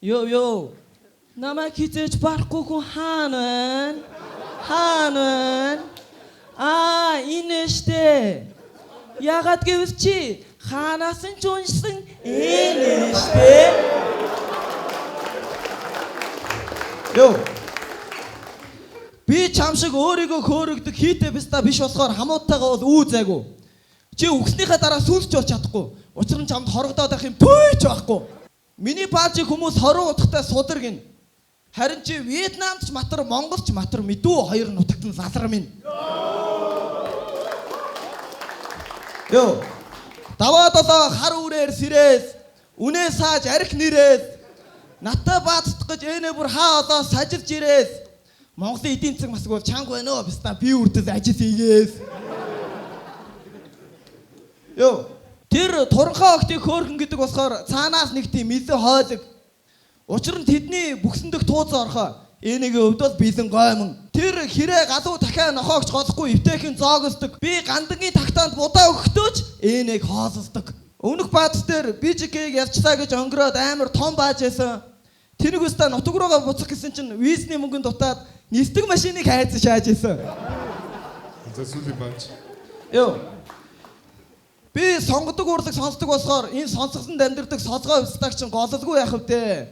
S13: Йоо йоо. Намайг хизээж барахгүй хүн хаана байна? Хаана байна? Аа, энэ штэ. Ягаад гэвэл чи хаанаас нь ч уншсан энэ штэ. Йоо. Би чам шиг өөрийгөө хөөрөгдөг хийтэй биста биш болохоор хамуутайгаа бол үү зайгүй. Чи үгснийхээ дараа сүнсч болж чадахгүй. Учир нь чамд хорогдоод байх юм түйч байхгүй. Миний паажиг хүмүүс 20 утгатай судар гин. Харин чи Вьетнамд ч матар, Монголч матар мэдүү хоёр нутагт нь лалар минь. Йоо. Даваа долоо хар үрээр сэрээс, үнээ сааж арх нэрээс, натаа баацдах гэж энэ бүр хаа олоо сажилж ирээс. Монголын эдийн засаг масаг бол чанга байна оо биста би үрдэл ажил хийгээс. Йоо. Тэр туранхай охтыг хөөрхөн гэдэг болохоор цаанаас нэг тийм мэлэн хойлог. Учир нь тэдний бүхсэн дэх тууцсан орхоо. Энэгийн хувьд бол бэлэн гоймон. Тэр хэрэг галуу дахиа нохоогч голохгүй эвтэйхэн зоогсдог. Би гандангийн тагтаанд будаа өгөхдөөч энэг хоолсдог. Өмнөх бааз дээр BJK-г ялчлаа гэж өнгөрөөд амар том бааж байсан. Тэрэг өстө нутаг руугаа буцах гэсэн чинь визний мөнгөнд дутаад нисдэг машиныг хайцсан шааж исэн.
S1: За сүүлийн банч.
S13: Йоо. Би сонгодог урлаг сонсдог болохоор энэ сонсгосонд амьдардаг солгой өвстаг чинь гололгүй яах вэ?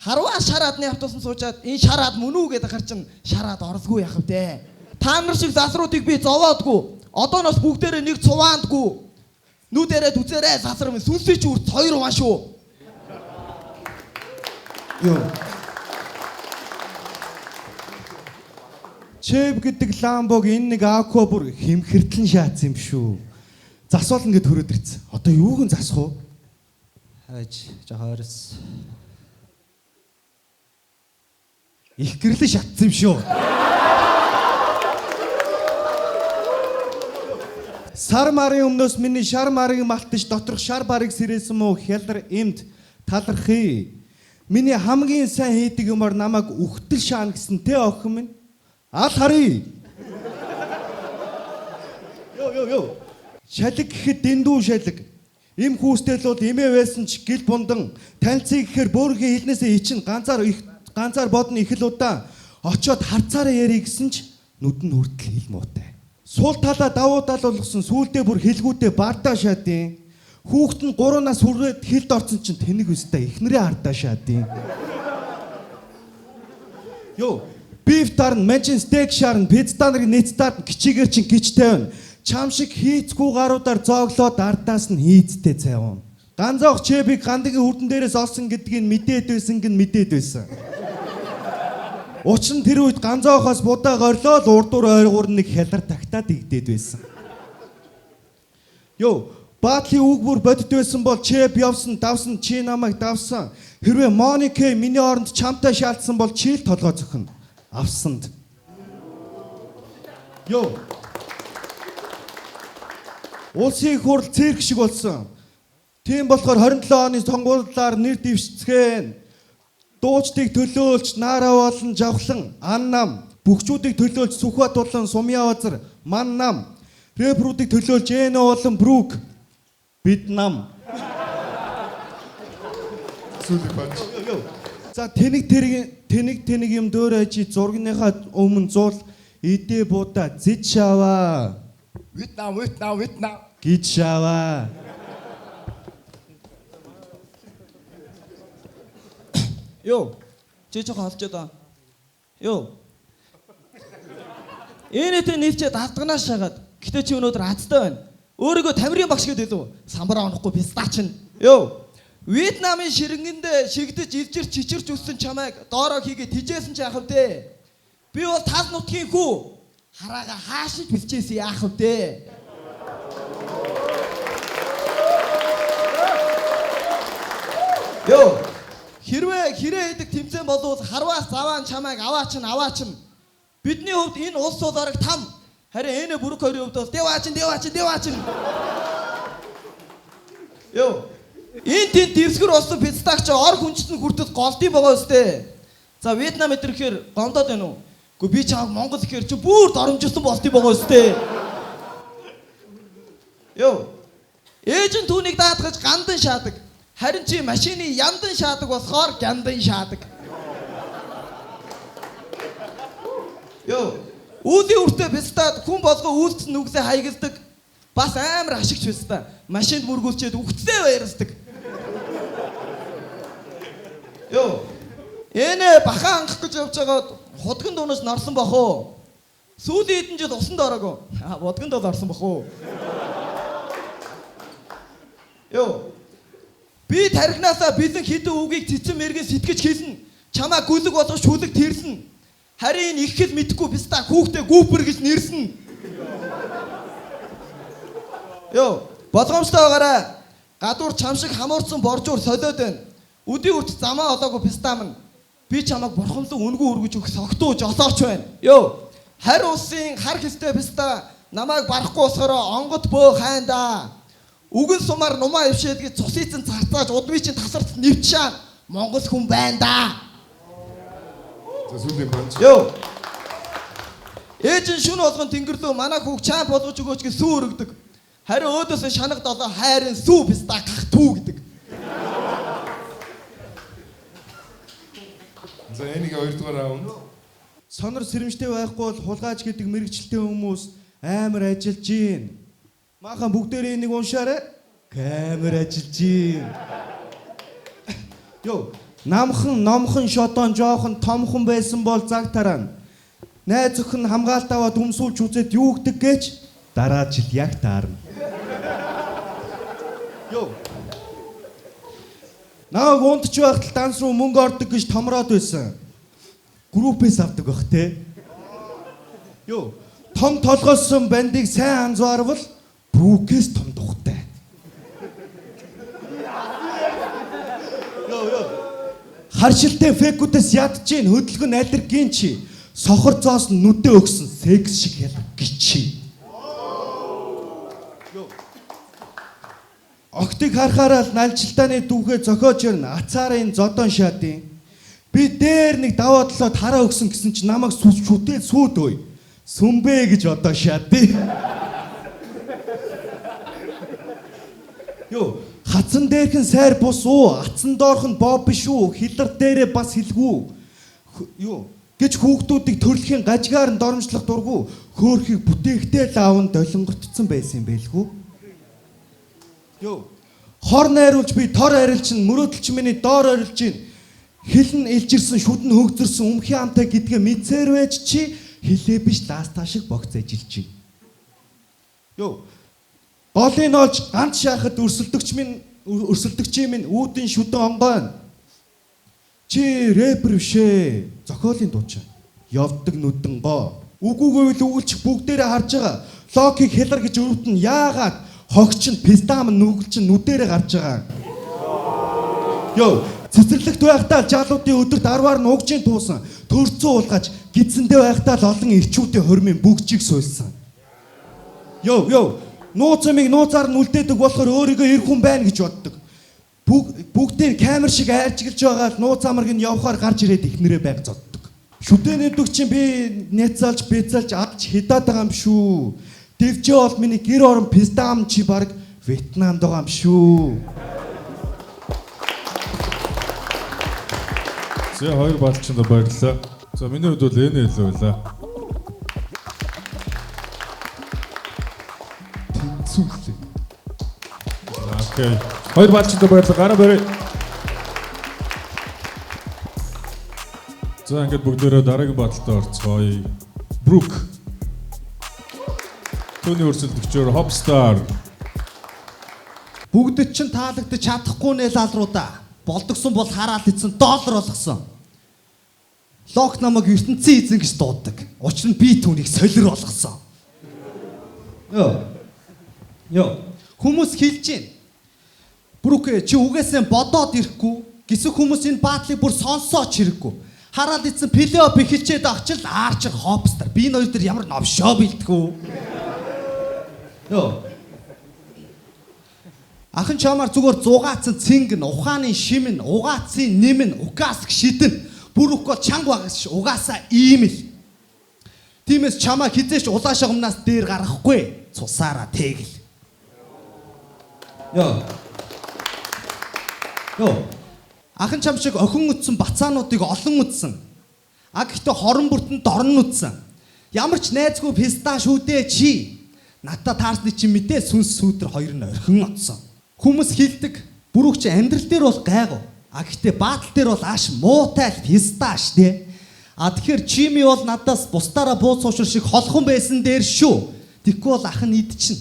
S13: Харваа шар адны автобусан суучаад энэ шар ад мөн үү гэдэг хар чинь шар ад орлгүй яах вэ? Та нар шиг засруудыг би зовоодгүй. Одооноос бүгдээрээ нэг цуваандгүй. Нүдэрээ дүзээрээ засар минь сүнсээ чи үрт 2 уваа шүү.
S14: Йоо. Чэв гэдэг ламбог энэ нэг аква бүр химхэртлэн шаацсан юм шүү. Засвал ингээд хөрөөд ирсэн. Одоо юуг нь засах вэ?
S13: Хайж жоохон ойрс.
S14: Их гэрлэн шатсан юм шүү. Сар марын өмнөөс миний шар марыг малтаж доторх шар барыг сэрээсэн мөө хялар эмд талархъя. Миний хамгийн сайн хийдэг юмар намайг үхтэл шаана гэсэн тэ охин минь. Ал харъя. Йоо йоо йоо. Шалэг гэхэд дэндүү шалэг. Им хүүстэл бол эмээ байсан ч гэл бундан. Танилцъя гэхээр бөөрхийн хэлнээсээ ичин ганцаар их ганцаар бодно их л удаан. Очоод харцаараа ярий гэсэн ч нүд нь хүртэл хэл муутай. Сул талаа давуу тал болгосон сүүлдээ бүр хэлгүүдээ бардаа шаадیں۔ Хүүхэд нь 3 нас хүрээд хилд орсон чинь тэнэг өстэй эхнэрээ ардаа шаадیں۔ Йоо, биф дарна, манчин стейк шаарна, пицца нарыг нийцтаад кичигээр чинь гिच тавина. Чам шиг хийцгүй гаруудаар зооглоод ардаас нь хийцтэй цайвна. Ганзаах чэбийг гандагийн хүрдэн дээрээс олсон гэдгийг мэдээд байсан гин мэдээд байсан. Учир нь тэр үед ганзаахаас будаа горлоод урдуур ойргуур нэг хялар тагтаад игдээд байсан. Йоо, баатлын үг бүр бодит байсан бол чэб явсан, давсан, чи намайг давсан. Хэрвээ Монике миний оронд чамтай шаалтсан бол чи л толгой зөхнө. Авсанд. Йоо. Улсын их хурл цирк шиг болсон. Тийм болохоор 27 оны сонгуулиар нэр дэвшцгээн. Дуучдыг төлөөлж Нараа болон Жавхлан, Ан нам, бүхчүүдийг төлөөлж Сүхбат болон Сумья базар, Ман нам, рэпруудыг төлөөлж Эно болон Брук, бид нам.
S1: Сүүлийн punch.
S14: За тэнэг тэрэг тэнэг тэнэг юм дөөрэй чи зургийнхаа өмнө зуул идэ буудаа зэд шаваа.
S3: Вьетнам, Вьетнам, Вьетнам
S14: гэж шаваа.
S13: Йоо. Чи жоохон холжоод байгаа. Йоо. Энэтэй нэрчээ давтганаас шагаад. Гэтэ чи өнөөдөр азтай байна. Өөрийгөө тамирын багш гэдэг илүү. Самбар онохгүй пистач нь. Йоо. Вьетнамын ширэнгэнд шигдэж илжирч чичирч өссөн чамайг доороо хийгээ тижээсэн ч яах вэ? Би бол тал нутгийн хүү. Хараага хаашиж бэлчээсэн яах вэ? Йоо. Хэрвээ хэрэг хийдэг тэмцээн болвол харваас заваан чамайг аваачин аваачин. Бидний хувьд энэ улс улаараг там. Харин энэ бүрэг хоёрын хувьд бол дэваачин дэваачин дэваачин. Йоо. Энэ тэнд дэвсгэр болсон пистагч ор хүнчтэн хүртэл голдсон байгаа өстэй. За Вьетнам эдрэхээр гомдоод байна уу? Гэхдээ би чамайг Монгол гэхээр чи бүр доромжилсан болтын байгаа өстэй. Йоо. Ээж нь түүнийг даатгаж гандан шаадаг. Харин чи машины яндан шаадаг болохоор гяндан шаадаг. Йоо. Үүлийн үртээ пистад хүн болгоо үйлдсэн нүгсээ хаягладаг. Бас амар ашигч писта. Машинд мөргүүлчихэд үхтсээ баярлдаг. Йоо. Энэ бахан ангах гэж явж байгаад худган дуунаас норсон бах уу? Сүүлийн хэдэн жил усанд ороогүй. Аа, будганд бол орсон бах уу? Йоо. Би тархинаасаа бэлэн хідэн үгийг цэцэн мэрэгэн сэтгэж хэлнэ. Чамаа гүлэг болгож шүлэг тэрсэн. Харин энэ их хэл мэдхгүй писта хүүхдээ гүүпэр гэж нэрсэн. Йоо, болгоомжтой байгаарай. Гадуур чам шиг хамуурсан боржуур солиод байна. Өдий үрт замаа олоогүй писта минь. Би чамайг бурхамлан үнгүү өргөж өгөх согтуу жолооч байна. Йоо, харь улсын хар хэстэй писта намайг барахгүй болохоор онгод бөө хайнда. Үгэн сумаар нумаа ившээд гэж цусицэн царцааж удмын чинь тасарт нэвчшаа Монгол хүн байна да.
S1: За сүүлийн punch.
S13: Йоо. Ээж нь шүн болгон тэнгэр лөө манай хүүг чаан болгож өгөөч гэж сүү өргөдөг. Харин өөдөөсөө шанаг долоо хайрын сүү писта гах түү гэдэг.
S1: За энийг хоёрдугаар раунд.
S14: Сонор сэрэмжтэй байхгүй бол хулгайч гэдэг мэрэгчлээ хүмүүс амар ажиллаж гин. Maaхан бүгдээрээ энийг уншаарай. Камер ажиллаж гин. Йоо, намхан, номхон, шодон, жоохон, томхон байсан бол цаг тараана. Найз охин хамгаалт аваад өмсүүлж үзээд юу гэдэг гэж дараа жил яг таарна. Йоо. Намайг унтч байхад л данс руу мөнгө ордог гэж томроод байсан. Группээс авдаг бах те. Йоо, том толгойлсон бандыг сайн анзаарвал Брүкээс том тухтай. Йоо йоо. Харшилтай фэкүүдээс ядж гин хөдөлгөн аллергийн чи. Сохор зоос нүдэ өгсөн секс шиг ялаг гिचи. Октыг харахаараа л налжилтааны дүүхээ зохиож ирнэ. Ацаарын зодон шаадын. Би дээр нэг даваа толоод хараа өгсөн гэсэн чи намайг шүтэл сүйд өй. Сүмбэ гэж одоо шаадын. Йоо, хацан дээрхэн сайр бус уу, атсан доорх нь боб биш үү, хилэр дээрээ бас хэлгүү. Юу гэж хүүхдүүдийг төрөлхийн гажгаар нь доромжлох дургу хөөхийг бүтээхтэй л аав нь долонготцсон байсан юм байлгүй. Йоо, хор найруулж би тор арилчин, мөрөөдөлч миний доор орилж гин. Хилэн илжирсэн, шүдэн хөгзөрсөн, өмхий амтай гэдгээ мэдсээр байж чи хилээ биш ласта шиг богц ажиллаж гин. Йоо, голыг олж ганц шахад өрсөлдөгч минь үүдэн шүдэн онгойн. Чи рэпер биш ээ. Зохиолын дуучин. Явдаг нүдэн гоо. Үгүйгээвэл үгэлчих бүгдээрээ харж байгаа. Локийг хялар гэж өрөвдөн яагаад хогч нь пистам нүгэлч нь нүдэрээ гарч байгаа. Йоо, цэцэрлэгт байхдаа жалуудын өдөрт 10-аар нь угжийн туусан. Төрцөн уулгаж Гидсэндээ байхдаа л олон ирчүүдийн хормын бүгжийг суйлсан. Йоо йоо нууц юмыг нууцаар нь үлдээдэг болохоор өөрийгөө эр хүн байна гэж боддог. Бүгдийг камер шиг айрчилж байгаа л нууц амарг нь явхаар гарч ирээд ихнэрээ байг зоддог. Шүдэн нэдэг чинь би няцаалж бэцалж авч хидаад байгаа юм шүү. Дэвжээ бол миний гэр орон пистам чи баг Вьетнамд байгаа юм шүү.
S2: За хоёр баалчинд баярлалаа. За миний хувьд бол энэ илүү байлаа.
S1: Тэнцүүлээ.
S2: Окей. Хоёр баалчинд баярлалаа. Гараа барь. За ингээд бүгдээрээ дараагийн баталтай орцгоё. Брук. Түүний өрсөлдөгчөөр Hopstar.
S15: Бүгдэд чинь таалагдаж чадахгүй нэ лалруудаа. Болдогсон бол хараал эцэн доллар болгосон. Лок намайг ертөнцийн эзэн гэж дууддаг. Учир нь би түүнийг солир болгосон. Йоо. Йоо. Хүмүүс хэлж байна. Брук чи үгээсээ бодоод ирэхгүй. Гисэх хүмүүс энэ баатлыг бүр сонсооч хэрэггүй. Хараал эцэн плей-офф эхэлчээд очил Арчер Хопстар. Би энэ хоёр дээр ямар новшоо бэлдэх үү? Йоо.
S14: Ахан чамаар зүгээр зугаацсан цэнг нь, ухааны шим нь, угаацын нэм нь, укаск шидэн. Бүр үх бол чанга багс угаасаа ийм л. Тиймээс чамаа хизээч улаан шагамнаас дээр гаргахгүй. Цусаараа тэгэл. Йоо. Йоо. Ахан чам шиг охин үтсэн бацаануудыг олон үтсэн. А гэхдээ хорон бүртэн дорн үтсэн. Ямар ч найзгүй писта шүү дээ чи. Надтай таарсны чи мэдээ сүнс сүүдэр хоёр нь орхин отсон. Хүмүүс хилдэг. Бүрүүх чи амьдрал дээр бол гайгүй. А гэхдээ баатал дээр бол ааш муутай л писта ш дээ. А тэгэхээр чими бол надаас бусдаараа бууц суушир шиг холхон байсан дээр шүү. Тэгэхгүй бол ах нь идчихнэ.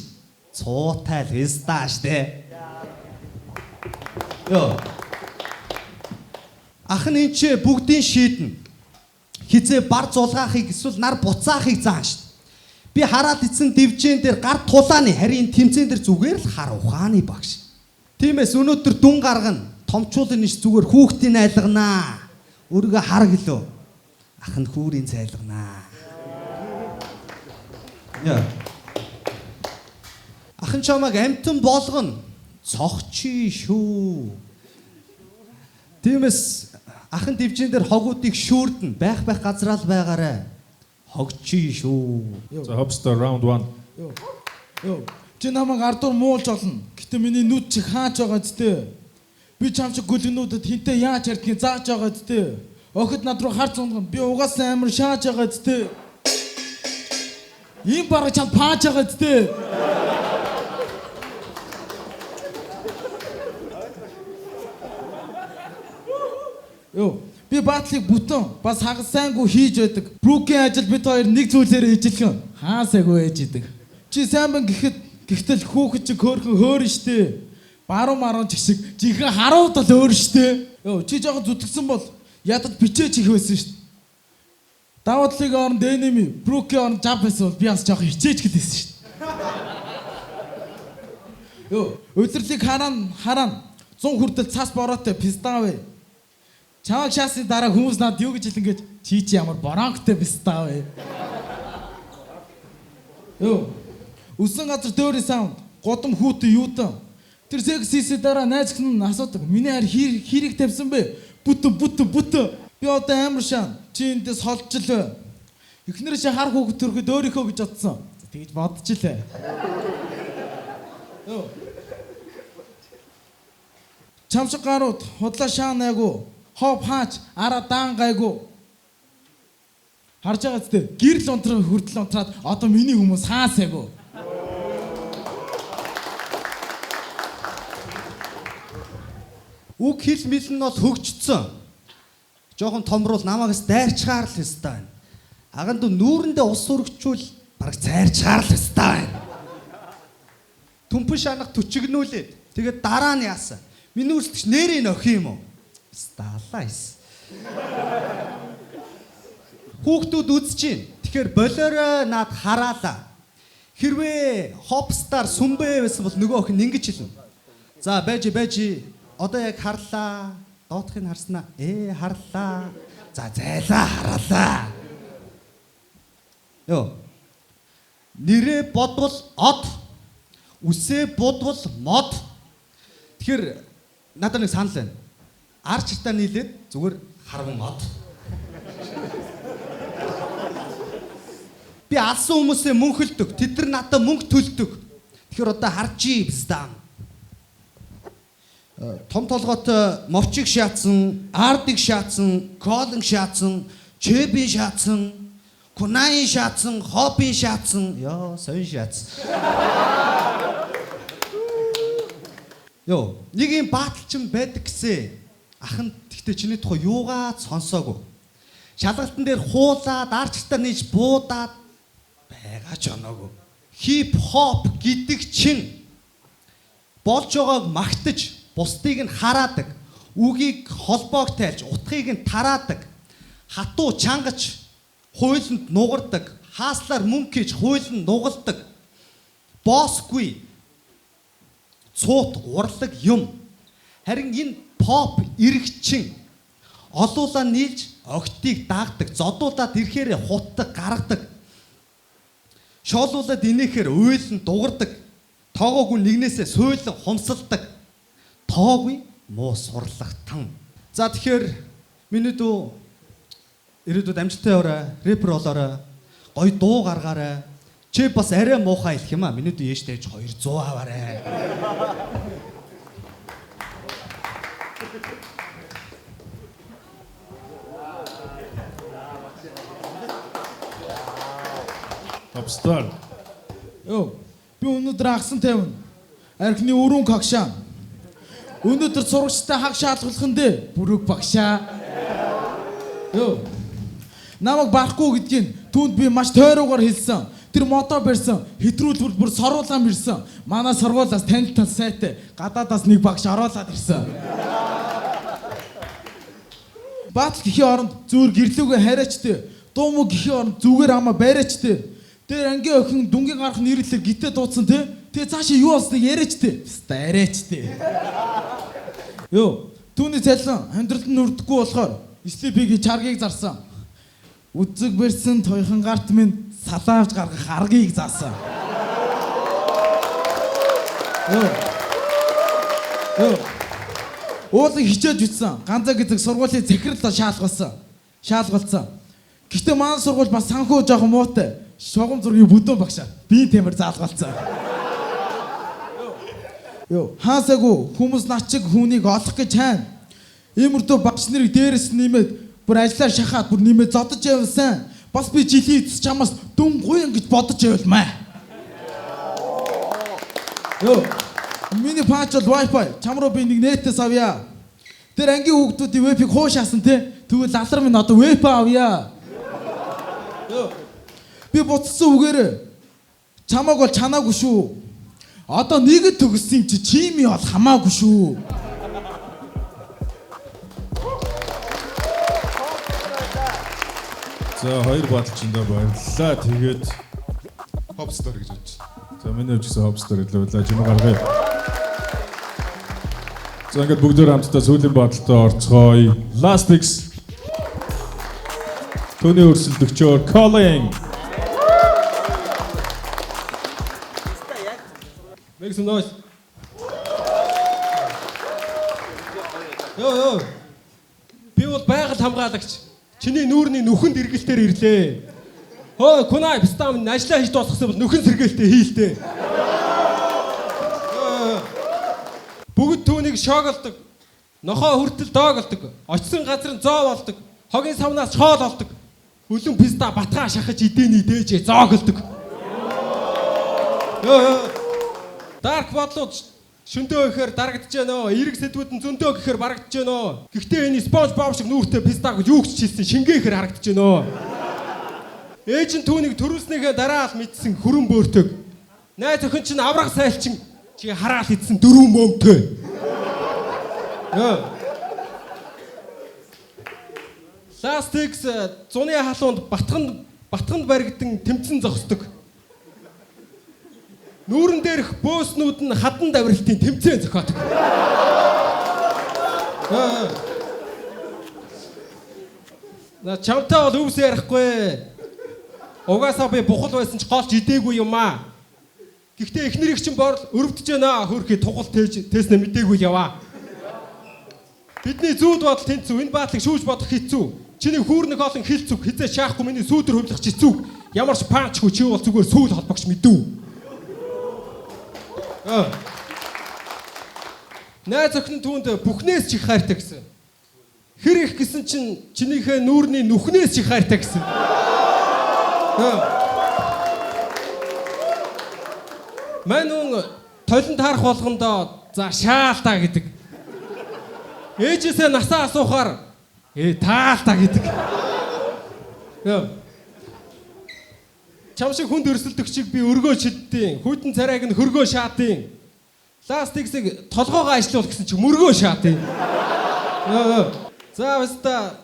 S14: Цуутай л писта ш дээ. Йоо. Ах нь энэ ч бүгдийн шийднэ. Хизээ бар зулгаахыг эсвэл нар буцаахыг заан шít. Би хараад ицсэн дивжэн дээр гар тулааны харин тэмцээн дээр зүгээр л хар ухааны багш. Тиймээс өнөөдөр дүн гаргана. Томчуулын иш зүгээр хүүхдийн айлганаа. Өөрийгөө хар гэлөө. Ах нь хүүрийн цайлганаа. Яа. Ах нь чамайг амтан болгоно. Цогчий шүү. Тиймээс ах нь дивжин дээр хогуудыг шүүрдэн байх байх газраа л байгаарэ. Хогчий шүү.
S2: За Hopstar round 1.
S12: Йоо. Чи намайг ардуур муулж олно. Гэтэ миний нүд чи хаач байгаа зү. Би чам шиг гүлгнүүдэд хинтээ яаж ярьдгийг зааж байгаа зү. Охид над руу харц унган. Би угаасаа амар шааж байгаа зү. Ийм бараг чам пааж байгаа зү. Йоо. Би баатлыг бүтэн бас хагас сайнгүй хийж байдаг. Брукийн ажил бид хоёр нэг зүйлээрээ ижилхэн. Хаа сайгүй ээж идэг. Чи сайн бан гэхэд гэхтэл хүүхэд чи хөөрхөн хөөрн штэ. Баруун марун ч шиг жинхэнэ харууд бол өөр штэ. Йоо чи жоохон зүтгэсэн бол ядаж бичээч их байсан штэ. Давуу талын оронд энеми, Брукийн оронд жав байсан бол би бас жоохон хичээч гэлээсэн штэ. Йоо удирлыг харaan 100 хүртэл цас бороотой пистав. Чамайг шаасны дараа хүмүүс надад юу гэж хэлэн гэж чи ямар боронктой пистав. Йоо өссөн газар дөөрийн саунд гудам хүүтэн юутан. Тэр секс хийсээ дараа найз гэн нь асуудаг. Миний харь хэрэг тавьсан бэ? Бүтэн бүтэн бүтэн. Би одоо амар шаан. Чи эндээс холжилээ. Эхнэр чи хар хүүхэд төрөхөд өөрийнхөө гэж бодсон. Тэгж бодчихлээ. Йоо. Чам шиг гарууд худлаа шаан айгу. Хоп хаач араа даан гайгу. Харж байгаа зү гэрэл унтрах хүртэл унтраад одоо миний хүмүүс хаас айгу.
S14: Үг хэл мэл нь бол хөгжсөн. Жохон томруул намаагаас дайрчгаар л өстой байна. Аган дүү нүүрэндээ ус өргөчүүл бараг зайрчгаар л өстой байна. Түмпэн шанах түчигнүүлээд тэгээд дараа нь яасан. Миний өрсөлдөгч нэрээ нөхөн юм уу? Сталайс. Хүүхдүүд үзэж чинь. Тэгэхээр болоорой над хараалаа. Хэрвээ Hopstar сүмбэ байсан бол нөгөө охин ингэж хэлнэ. За байж одоо яг харлаа. Доотхыг харснаа. Харлаа. За зайлаа хараалаа.
S15: Йоо. Нэрээ бодвол од, үсээ бодвол мод. Тэгэхээр надад нэг санал байна. Арчтаа нийлээд зүгээр харван од. Би алсан хүмүүсээ мөнхөлдөг. Тэд нар надад мөнгө төлдөг. Тэгэхээр одоо харжий бистам. Том толгойтой мовчиг шаацсан, ардыг шаацсан, колон шаацсан, чэбин шаацсан, кунайн шаацсан, хопин шаацсан, ёо, сонь шаацсан. Йоо, нэг юм бааталчин байдаг гэсэн. Ах нь тэгтээ чиний тухай юугаа сонсоогүй. Шалгалтан дээр хуулаад, арчтаа нийж буудаад байгаа ч оноогүй. Хип хоп гэдэг чинь болж байгааг магтаж, бусдыг нь хараадаг, үгийг холбоог тайлж, утгыг нь тараадаг, хатуу чангаж, хуйланд нугардаг, хааслаар мөнгө хийж хуйланд нугалдаг, боосгүй, цуут урлаг юм. Харин энэ поп эрэгчин олуулаа нийлж огтыг даагдаг, зодуулаад ирэхээрээ хутдаг, гаргадаг, шоолуулаад инээхээр уйлан дугардаг, тоогоогүй нэгнээсээ суйлан хумсалдаг, тоогүй муу сурлагтан. За тэгэхээр миний дүү ирээдүйд амжилттай яваарай, рэпер болоорой, гоё дуу гаргаарай. Чи бас арай муухай хэлэх юм а. Миний дүү ээжтэй 200 аваарай.
S2: Topstar.
S10: Йоо, би өнөөдөр агсан тавина. Архины өрүүн кагшаа. Өнөөдөр сурагчтай хаг шаалгалах нь дээ. Бүрэг багшаа. Йоо. Намайг барахгүй гэдгийг түүнд би маш тойруугаар хэлсэн. Тэр модоо барьсан. Хэтрүүлбэр бүр соруулаан ирсэн. Манай сургуулиас танил тал сайтай гадаадаас нэг багш оруулаад ирсэн. Баатал гэхийн оронд зөөр гэрлүүгээ хараач дээ. Дуу муу гэхийн оронд зүгээр амаа бариач дээ. Тэр ангийн охин дүнгийн гарах нэрлэлээр гитээ дуудсан те. Тэгээ цаашаа юу болсныг яриач дээ. Пста яриач дээ. Йоо, түүний цалин амьдралд нь нүрдэхгүй болохоор Слипигийн чаргийг зарсан. Үзэг барьсан туяхан гарт минь салаавч гаргах аргыг заасан. Йоо. Йоо. Уулын хичээж үтсэн. Ганцаа гэдэг сургуулийн захирал шаалгалсан. Гэхдээ манай сургууль бас санхүү жоохон муутай. Шугам зургийн бүдүүн багшаа. Би тэмэр заалгалцсан. Йоо, хаасаагүй хүмүүс над чиг хүнийг олох гэж хайна. Иймэрдүү багш нарыг дээрэс нэмээд бүр ажиллаар шахаад бүр нэмээд зодож явсан. Бас би жилийн эцэс чамаас дүн гуйн гэж бодож явуулмаа. Йоо, миний паач бол Wi-Fi. Чам руу би нэг нэтээс авъя. Тэр ангийн хүүхдүүдийн веб-ийг хуушаасан те. Тэгвэл лалар минь одоо веб авъя. Йоо. Би буцсан үгээрээ чамааг бол чанаагүй шүү. Одоо нэгэд төгссөн юм чи чими бол хамаагүй шүү.
S2: За хоёр баталчиндаа баярлалаа. Тэгээд
S1: Hopstar гэж бодчих.
S2: За миний хувьд гэсэн Hopstar хэлээ байлаа. Жимээ гаргая. За ингээд бүгдээр хамтдаа сүүлийн баталтай орцгоё. Last X Түүний өрсөлдөгчөөр Calling.
S16: Make some noise. Йоо ёо. Би бол байгаль хамгаалагч. Чиний нүүрний нүхэнд эргэлтээр ирлээ. Хөө кунай пстам ажлаа хийж дуусгасан бол нүхэн сэргээлтэй хийлтэй. Бүгд түүнийг шоголдог. Нохоо хүртэл дооголдог. Очсон газар нь зоо болдог. Хогийн савнаас шоол олдог. Өлөн писта батгаа шахаж идэний дээжээ зооголдог. Йоо ёо. Дарк бодлууд шөндөө ихээр дарагдаж байна өө. Эрэг сэдвүүд нь зөндөө гэхээр барагдаж байна өө. Гэхдээ энэ Спонж Боб шиг нүүртэй пистаг юу ч хийсэн шингээхээр харагдаж байна өө. Ээж нь түүнийг төрүүлснийхээ дараа л мэдсэн хөрөн бөөртөг. Найз охин чинь авраг сайлчин чи хараал идсэн дөрвөн бөмтөө. Йоо. Last X зуны халуунд батганд баригдан тэмцэн зогсдог. Нүүрэн дээрх бөөснүүд нь хадан давиралтын тэмцээн зохиодог. На чамтай бол өвс ярихгүй. Угаасаа би бухал байсан ч голч идээгүй юм аа. Гэхдээ эхнэрийг чинь борл өрөвдөж байна. Хөрхий тугал тээж тээснэ мдээгүй яваа. Бидний зүүд бодол тэнцүү. Энэ баатлыг шүүж бодох хэцүү. Чиний хүүрнэх олон хил зүг хизээ шаахгүй миний сүүдэр хувилах хэцүү. Ямар ч панчгүй чи бол зүгээр сүүл холбогч мэдүү. Найз охин түүнд бүхнээс ч их хайртай гэсэн. Хэр их гэсэн чинь чинийхээ нүүрний нүхнээс ч их хайртай гэсэн. Мань хүн толон таарах болгондоо за шаалтаа гэдэг. Ээжээсээ насаа асуухаар таалтаа гэдэг. Чам шиг хүнд өрсөлдөгчийг би өргөө шидтiin. Хүйтэн царайг нь хөргөө шаатiin. Ластиксыг толгоогоо ажиллуул гэсэн чи мөргөө шаатiin. За баста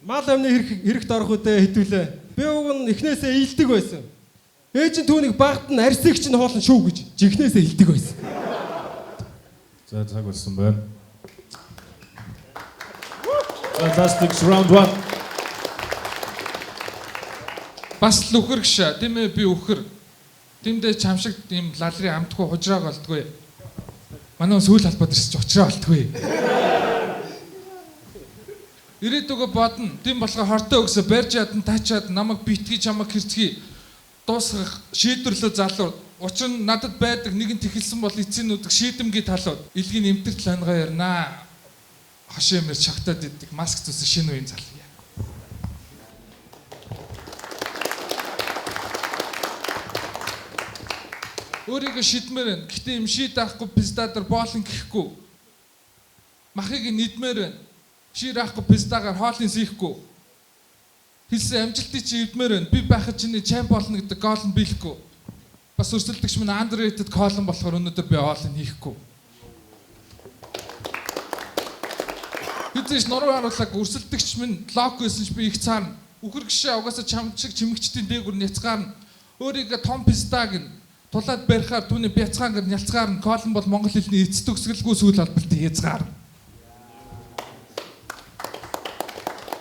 S16: мал амны хэрэгт орох үдэ хитүүлээ. Би уг нь эхнээсээ илдэг байсан. Ээж нь түүнийг багт нь арсыг чинь хуулан шүү гэж жинхнээсээ илдэг байсан.
S2: За цаг болсон байна. Fantastic round 1.
S17: Бас л үхэр гш. Тийм ээ би үхэр. Тэмдээ чамшиг ийм лалрын амтгүй хужрааг олдгүй. Манай сүүл холбоод ирсэн чи учраа олдгүй. Ирээдүгөө бодно. Тийм болохоор хортой өгсө барьж ядан таачаад намайг битгий чамайг хэрцгий дуусгах шийдвэрлөө залуу. Учир нь надад байдаг нэгэн тэхэлсэн бол эцсийн нүдэг шийдэмгий талууд. Илгийн эмтэрт лангаа ярина. Хошин юмэр шогтоод иддэг маск зүсэн шинэ үеийн залуу. Өөрийгөө шидмээр байна. Гэтэ юм шид авахгүй пиздадаар боолн гэхгүй. Махыг нийдмээр байна. Шир авахгүй пиздагаар хоолын сийхгүй. Хэлсэн амжилтыг чи эвдмээр байна. Би байхад чиний чамп болно гэдэг гол нь биелэхгүй. Бас өрсөлдөгч минь underrated column болохоор өнөөдөр би оол нь хийхгүй. Хэзээ ч нуруу харуулаг өрсөлдөгч минь лок байсан ч би их цаарна. Үхэр гişээ угаасаа чам шиг чимэгчдийн дээгүр нь яцгаарна. Өөрийгөө том пиздаг нь тулаад барихаар түүний бяцгаан гэр нялцгаар нь колон бол монгол хэлний эц төгсгөлгүй сүүл холболтын хязгаар.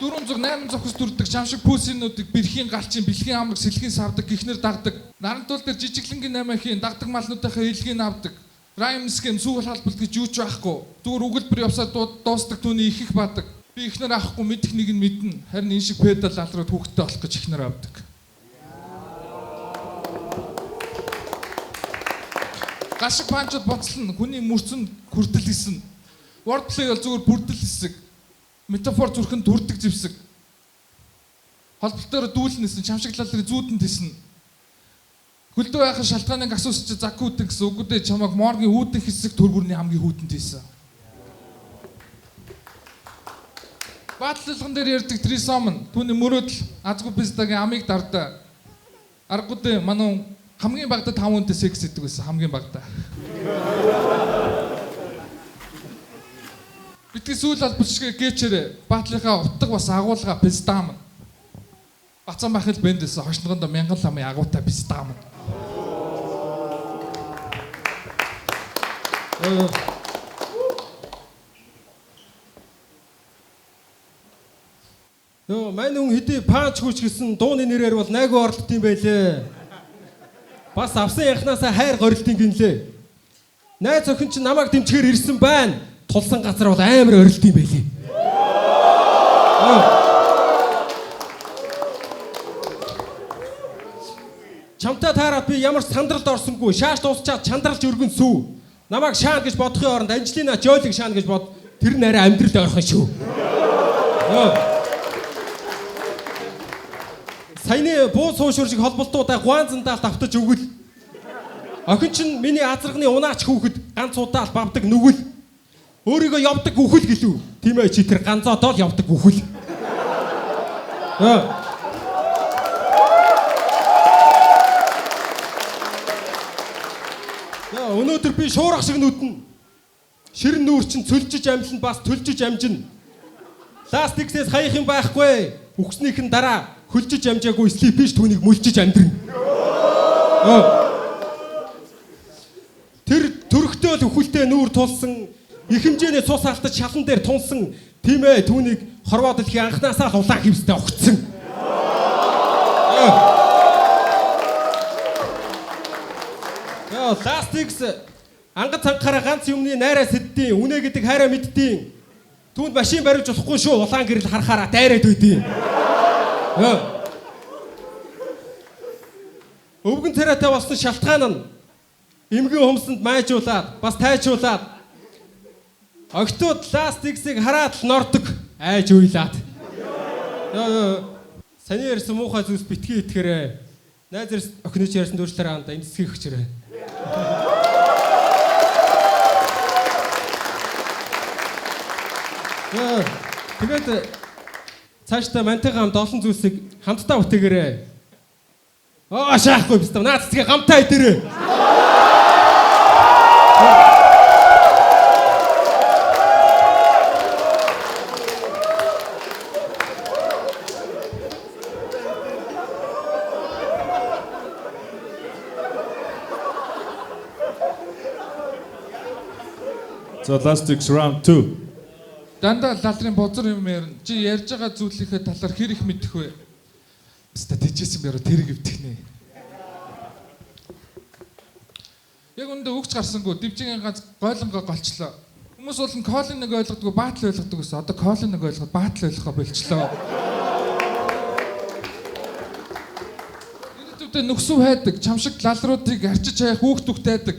S17: 408 зохис дүрдэг чам шиг пүүсийнүүдийг бэрхийн галчин бэлгийн амраг сэлхийн савдаг гихнэр дагдаг. Нарантуул дээр жижиглэнгийн 8 хийн дагдаг малнуудынхаа илгийг авдаг. Rhyme scheme сүүл холболт гэж юу ч байхгүй. Зүгээр өгөлбөр явсаар дуустдаг түүний их их бадаг. Би ихнэр авахгүй мэдэх нэг нь мэднэ. Харин энэ шиг педал алрууд хүүхдтэй болох гэж ихнэр авдаг. Гашиг панчууд боцлно, хүний мөрцөнд хүртэл исэн. Wordplay бол зүгээр бүрдэл хэсэг. Метафор зүрхэнд төрдөг зэвсэг. Холболтоор дүүлэн исэн, чамшиг лалрын зүүдэнд исэн. Хөлдөө байхын шалтгааныг асуусан чи закүүдэн гэсэн үгүүдээ чамайг моргийн үүдэн хэсэг төр бүрний хамгийн хүүтэнд исэн. Баатлалган дээр ярьдаг трисом нь түүний мөрөөдөл азгүй пиздагийн амыг дардаа. Аргуудын манай хамгийн багадаа 5 хүнтэй секс хийдэг байсан хамгийн багадаа. Битгий сүүл холболт шиг гээчээрээ баатлынхаа утга бас агуулга пиздам. Бацаан бахил бэндээс хошногонд мянган ламын агуутай пиздам.
S16: Йоо, мань хүн хэдий панч хүч гэсэн дууны нэрээр бол найгуу орлот юм байлээ. Бас авсан яхнаасаа хайр горилтын гинлээ. Найз охин чинь намайг дэмжихээр ирсэн байна. Тулсан газар бол амар орилт юм байлээ. Чамтай таараад би ямар ч сандралд орсонгүй. Шааш дуусчаад чандралж өргөн сүү. Намайг шаана гэж бодохын оронд Анжелина Жолиг шаана гэж бод. Тэр нь арай амьдралд ойрхон шүү. Саяны буу суушур шиг холболтуудаа гуанзандаалт автаж өгөл. Охин чинь миний азарганы унаач хүүхэд ганц удаал бавдаг нүгэл. Өөрийгөө явдаг үхэл гэлүү. Тийм ээ чи тэр ганцоодоо л явдаг үхэл. Өнөөдөр би шуурах шиг нүдэн. Ширэн нүүр чинь цөлжиж амлна бас төлжиж амжина. Ластиксээс хаях юм байхгүй. Үхснийх нь дараа хөлжиж амжаагүй слипиш түүнийг мүлжиж амьдрна. Тэр төрхтөө л үхэлтэй нүүр тулсан, их хэмжээний цус алтаж шалан дээр тунсан. Тийм ээ түүнийг хорвоо дэлхийн анхнаасаа л улаан хивстэй огцсон. Last X ангад цангахаараа ганц юмны найраа сэддийн, үнэ гэдэг хайраа мэддийн. Түүнд машин бариулж болохгүй шүү. Улаан гэрэл харахаараа дайраад үйдийн. Өвгөн царайтай болсон шалтгаан нь эмгэн хумсанд майжуулаад, бас тайжуулаад октод Last X-ийг хараад л нордог, айж уйлаад. Саний ярьсан муухай зүйлс битгий итгэрээ. Найз охины чи ярьсан дүүрчлээрээ анда энэ хэсгийг хөчрээ. Тэгээд цаашдаа мантайгаа хамт олон зүйлсийг хамтдаа бүтээгээрэй. Аа шаахгүй биз дээ. Наад цэцгээ гамтаа идэрээ.
S2: За Last X round 2.
S17: Дандаа лалрын бозор юм ярина. Чи ярьж байгаа зүйлийнхээ талаар хэр их мэдэх вэ? Биста тэжээсэн бяруу тэрэг эвдэх нэ. Яг үүндээ өгч гарсангүй дивжигийн ганц гойлонго голчлоо. Хүмүүс бол нь колын нэг ойлгодгүй, баатал ойлгодог гэсэн. Одоо колын нэг ойлгоод баатал ойлгохоо болчлоо. Ирээдүйдээ нөхсөв хайдаг, чам шиг лалруудыг арчиж хаях хүүхд хүүхдайдаг.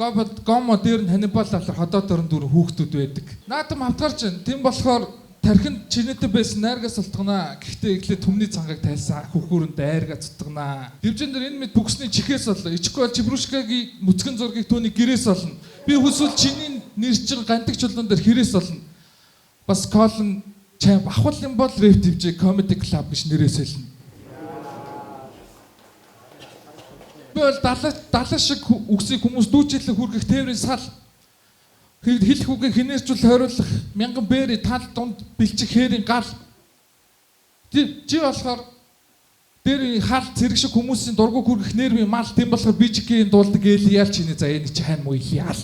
S17: Гомо дээр нь Ханнибал лалар ходоод орон дөрөв хүүхдүүд байдаг. Наадам хавтгарч байна. Тэм болохоор тархинд чинээтэй байсан найргаас олтгонаа. Гэхдээ эхлээд түмний цангааг тайлсан хүүхүүрэнд айргаа цутганаа. Дивжин дээр энэ мэд бүксний чихээс олно. Ичихгүй бол Чибрушкагийн мүцгэн зургийг түүний гэрээс олно. Би хүсвэл чиний нэр чин гандаг чулуун дээр хэрээс олно. Бас колон чамп авах юм бол Rap DJ Comedy Club гэж нэрээс хэлнэ. Би бол далаа шиг үгсийг хүмүүс дүүжийлэн хүргэх тээврийн сал хэлэх үгээ хинээрчүүл хойруулах мянган бэри тал дунд бэлчих хээрийн гал. Чи болохоор дээр хал цэрэг шиг хүмүүсийн дургу хүргэх нервийн мал. Тийм болохоор BGK-ийн дуулдаг ээлиял чиний за энэ чи хайн муу яал.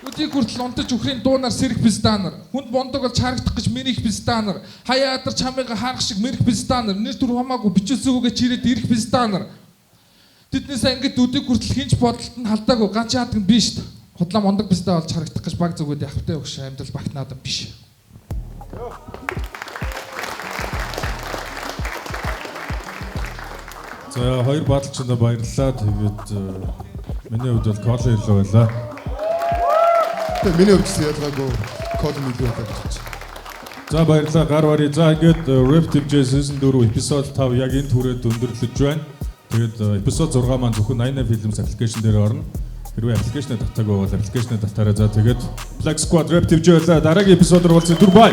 S17: Өдийг хүртэл унтаж үхрийн дуунаар сэрэх пизданар. Хүнд бондог бол чарагдах гэж мэрих пизданар. Хаяа адар чамыгаа харах шиг мэрих пизданар. Нэр төр хамаагүй бичүүлсэн үгээ чирээд ирэх пизданар. Тэднээс ангид өдийг хүртэл хинч бодолт нь халдаагүй ганц яадаг нь биш. Худлаа мондог пизда болж харагдах гэж баг зүгүүд явахтай өгш амьдрал багтнаадам биш.
S2: За хоёр бааталчдаа баярлалаа. Тэгээд миний хувьд бол Колин илүү байлаа.
S1: Тэгээ миний хувьд ялгаагүй Колин илүү байлаа гэж бодож.
S2: За баярлалаа гар барь. За ингээд Rap TV season 4 episode 5 яг энэ түрээд өндөрлөж байна. Тэгээд episode 6 маань зөвхөн 88 Films application дээр орно. Хэрвээ application-ыг татаагүй бол application-ыг татаарай. За тэгээд Black Squad Rap TV байлаа. Дараагийн эпизодоор уулзъя. Түр бай.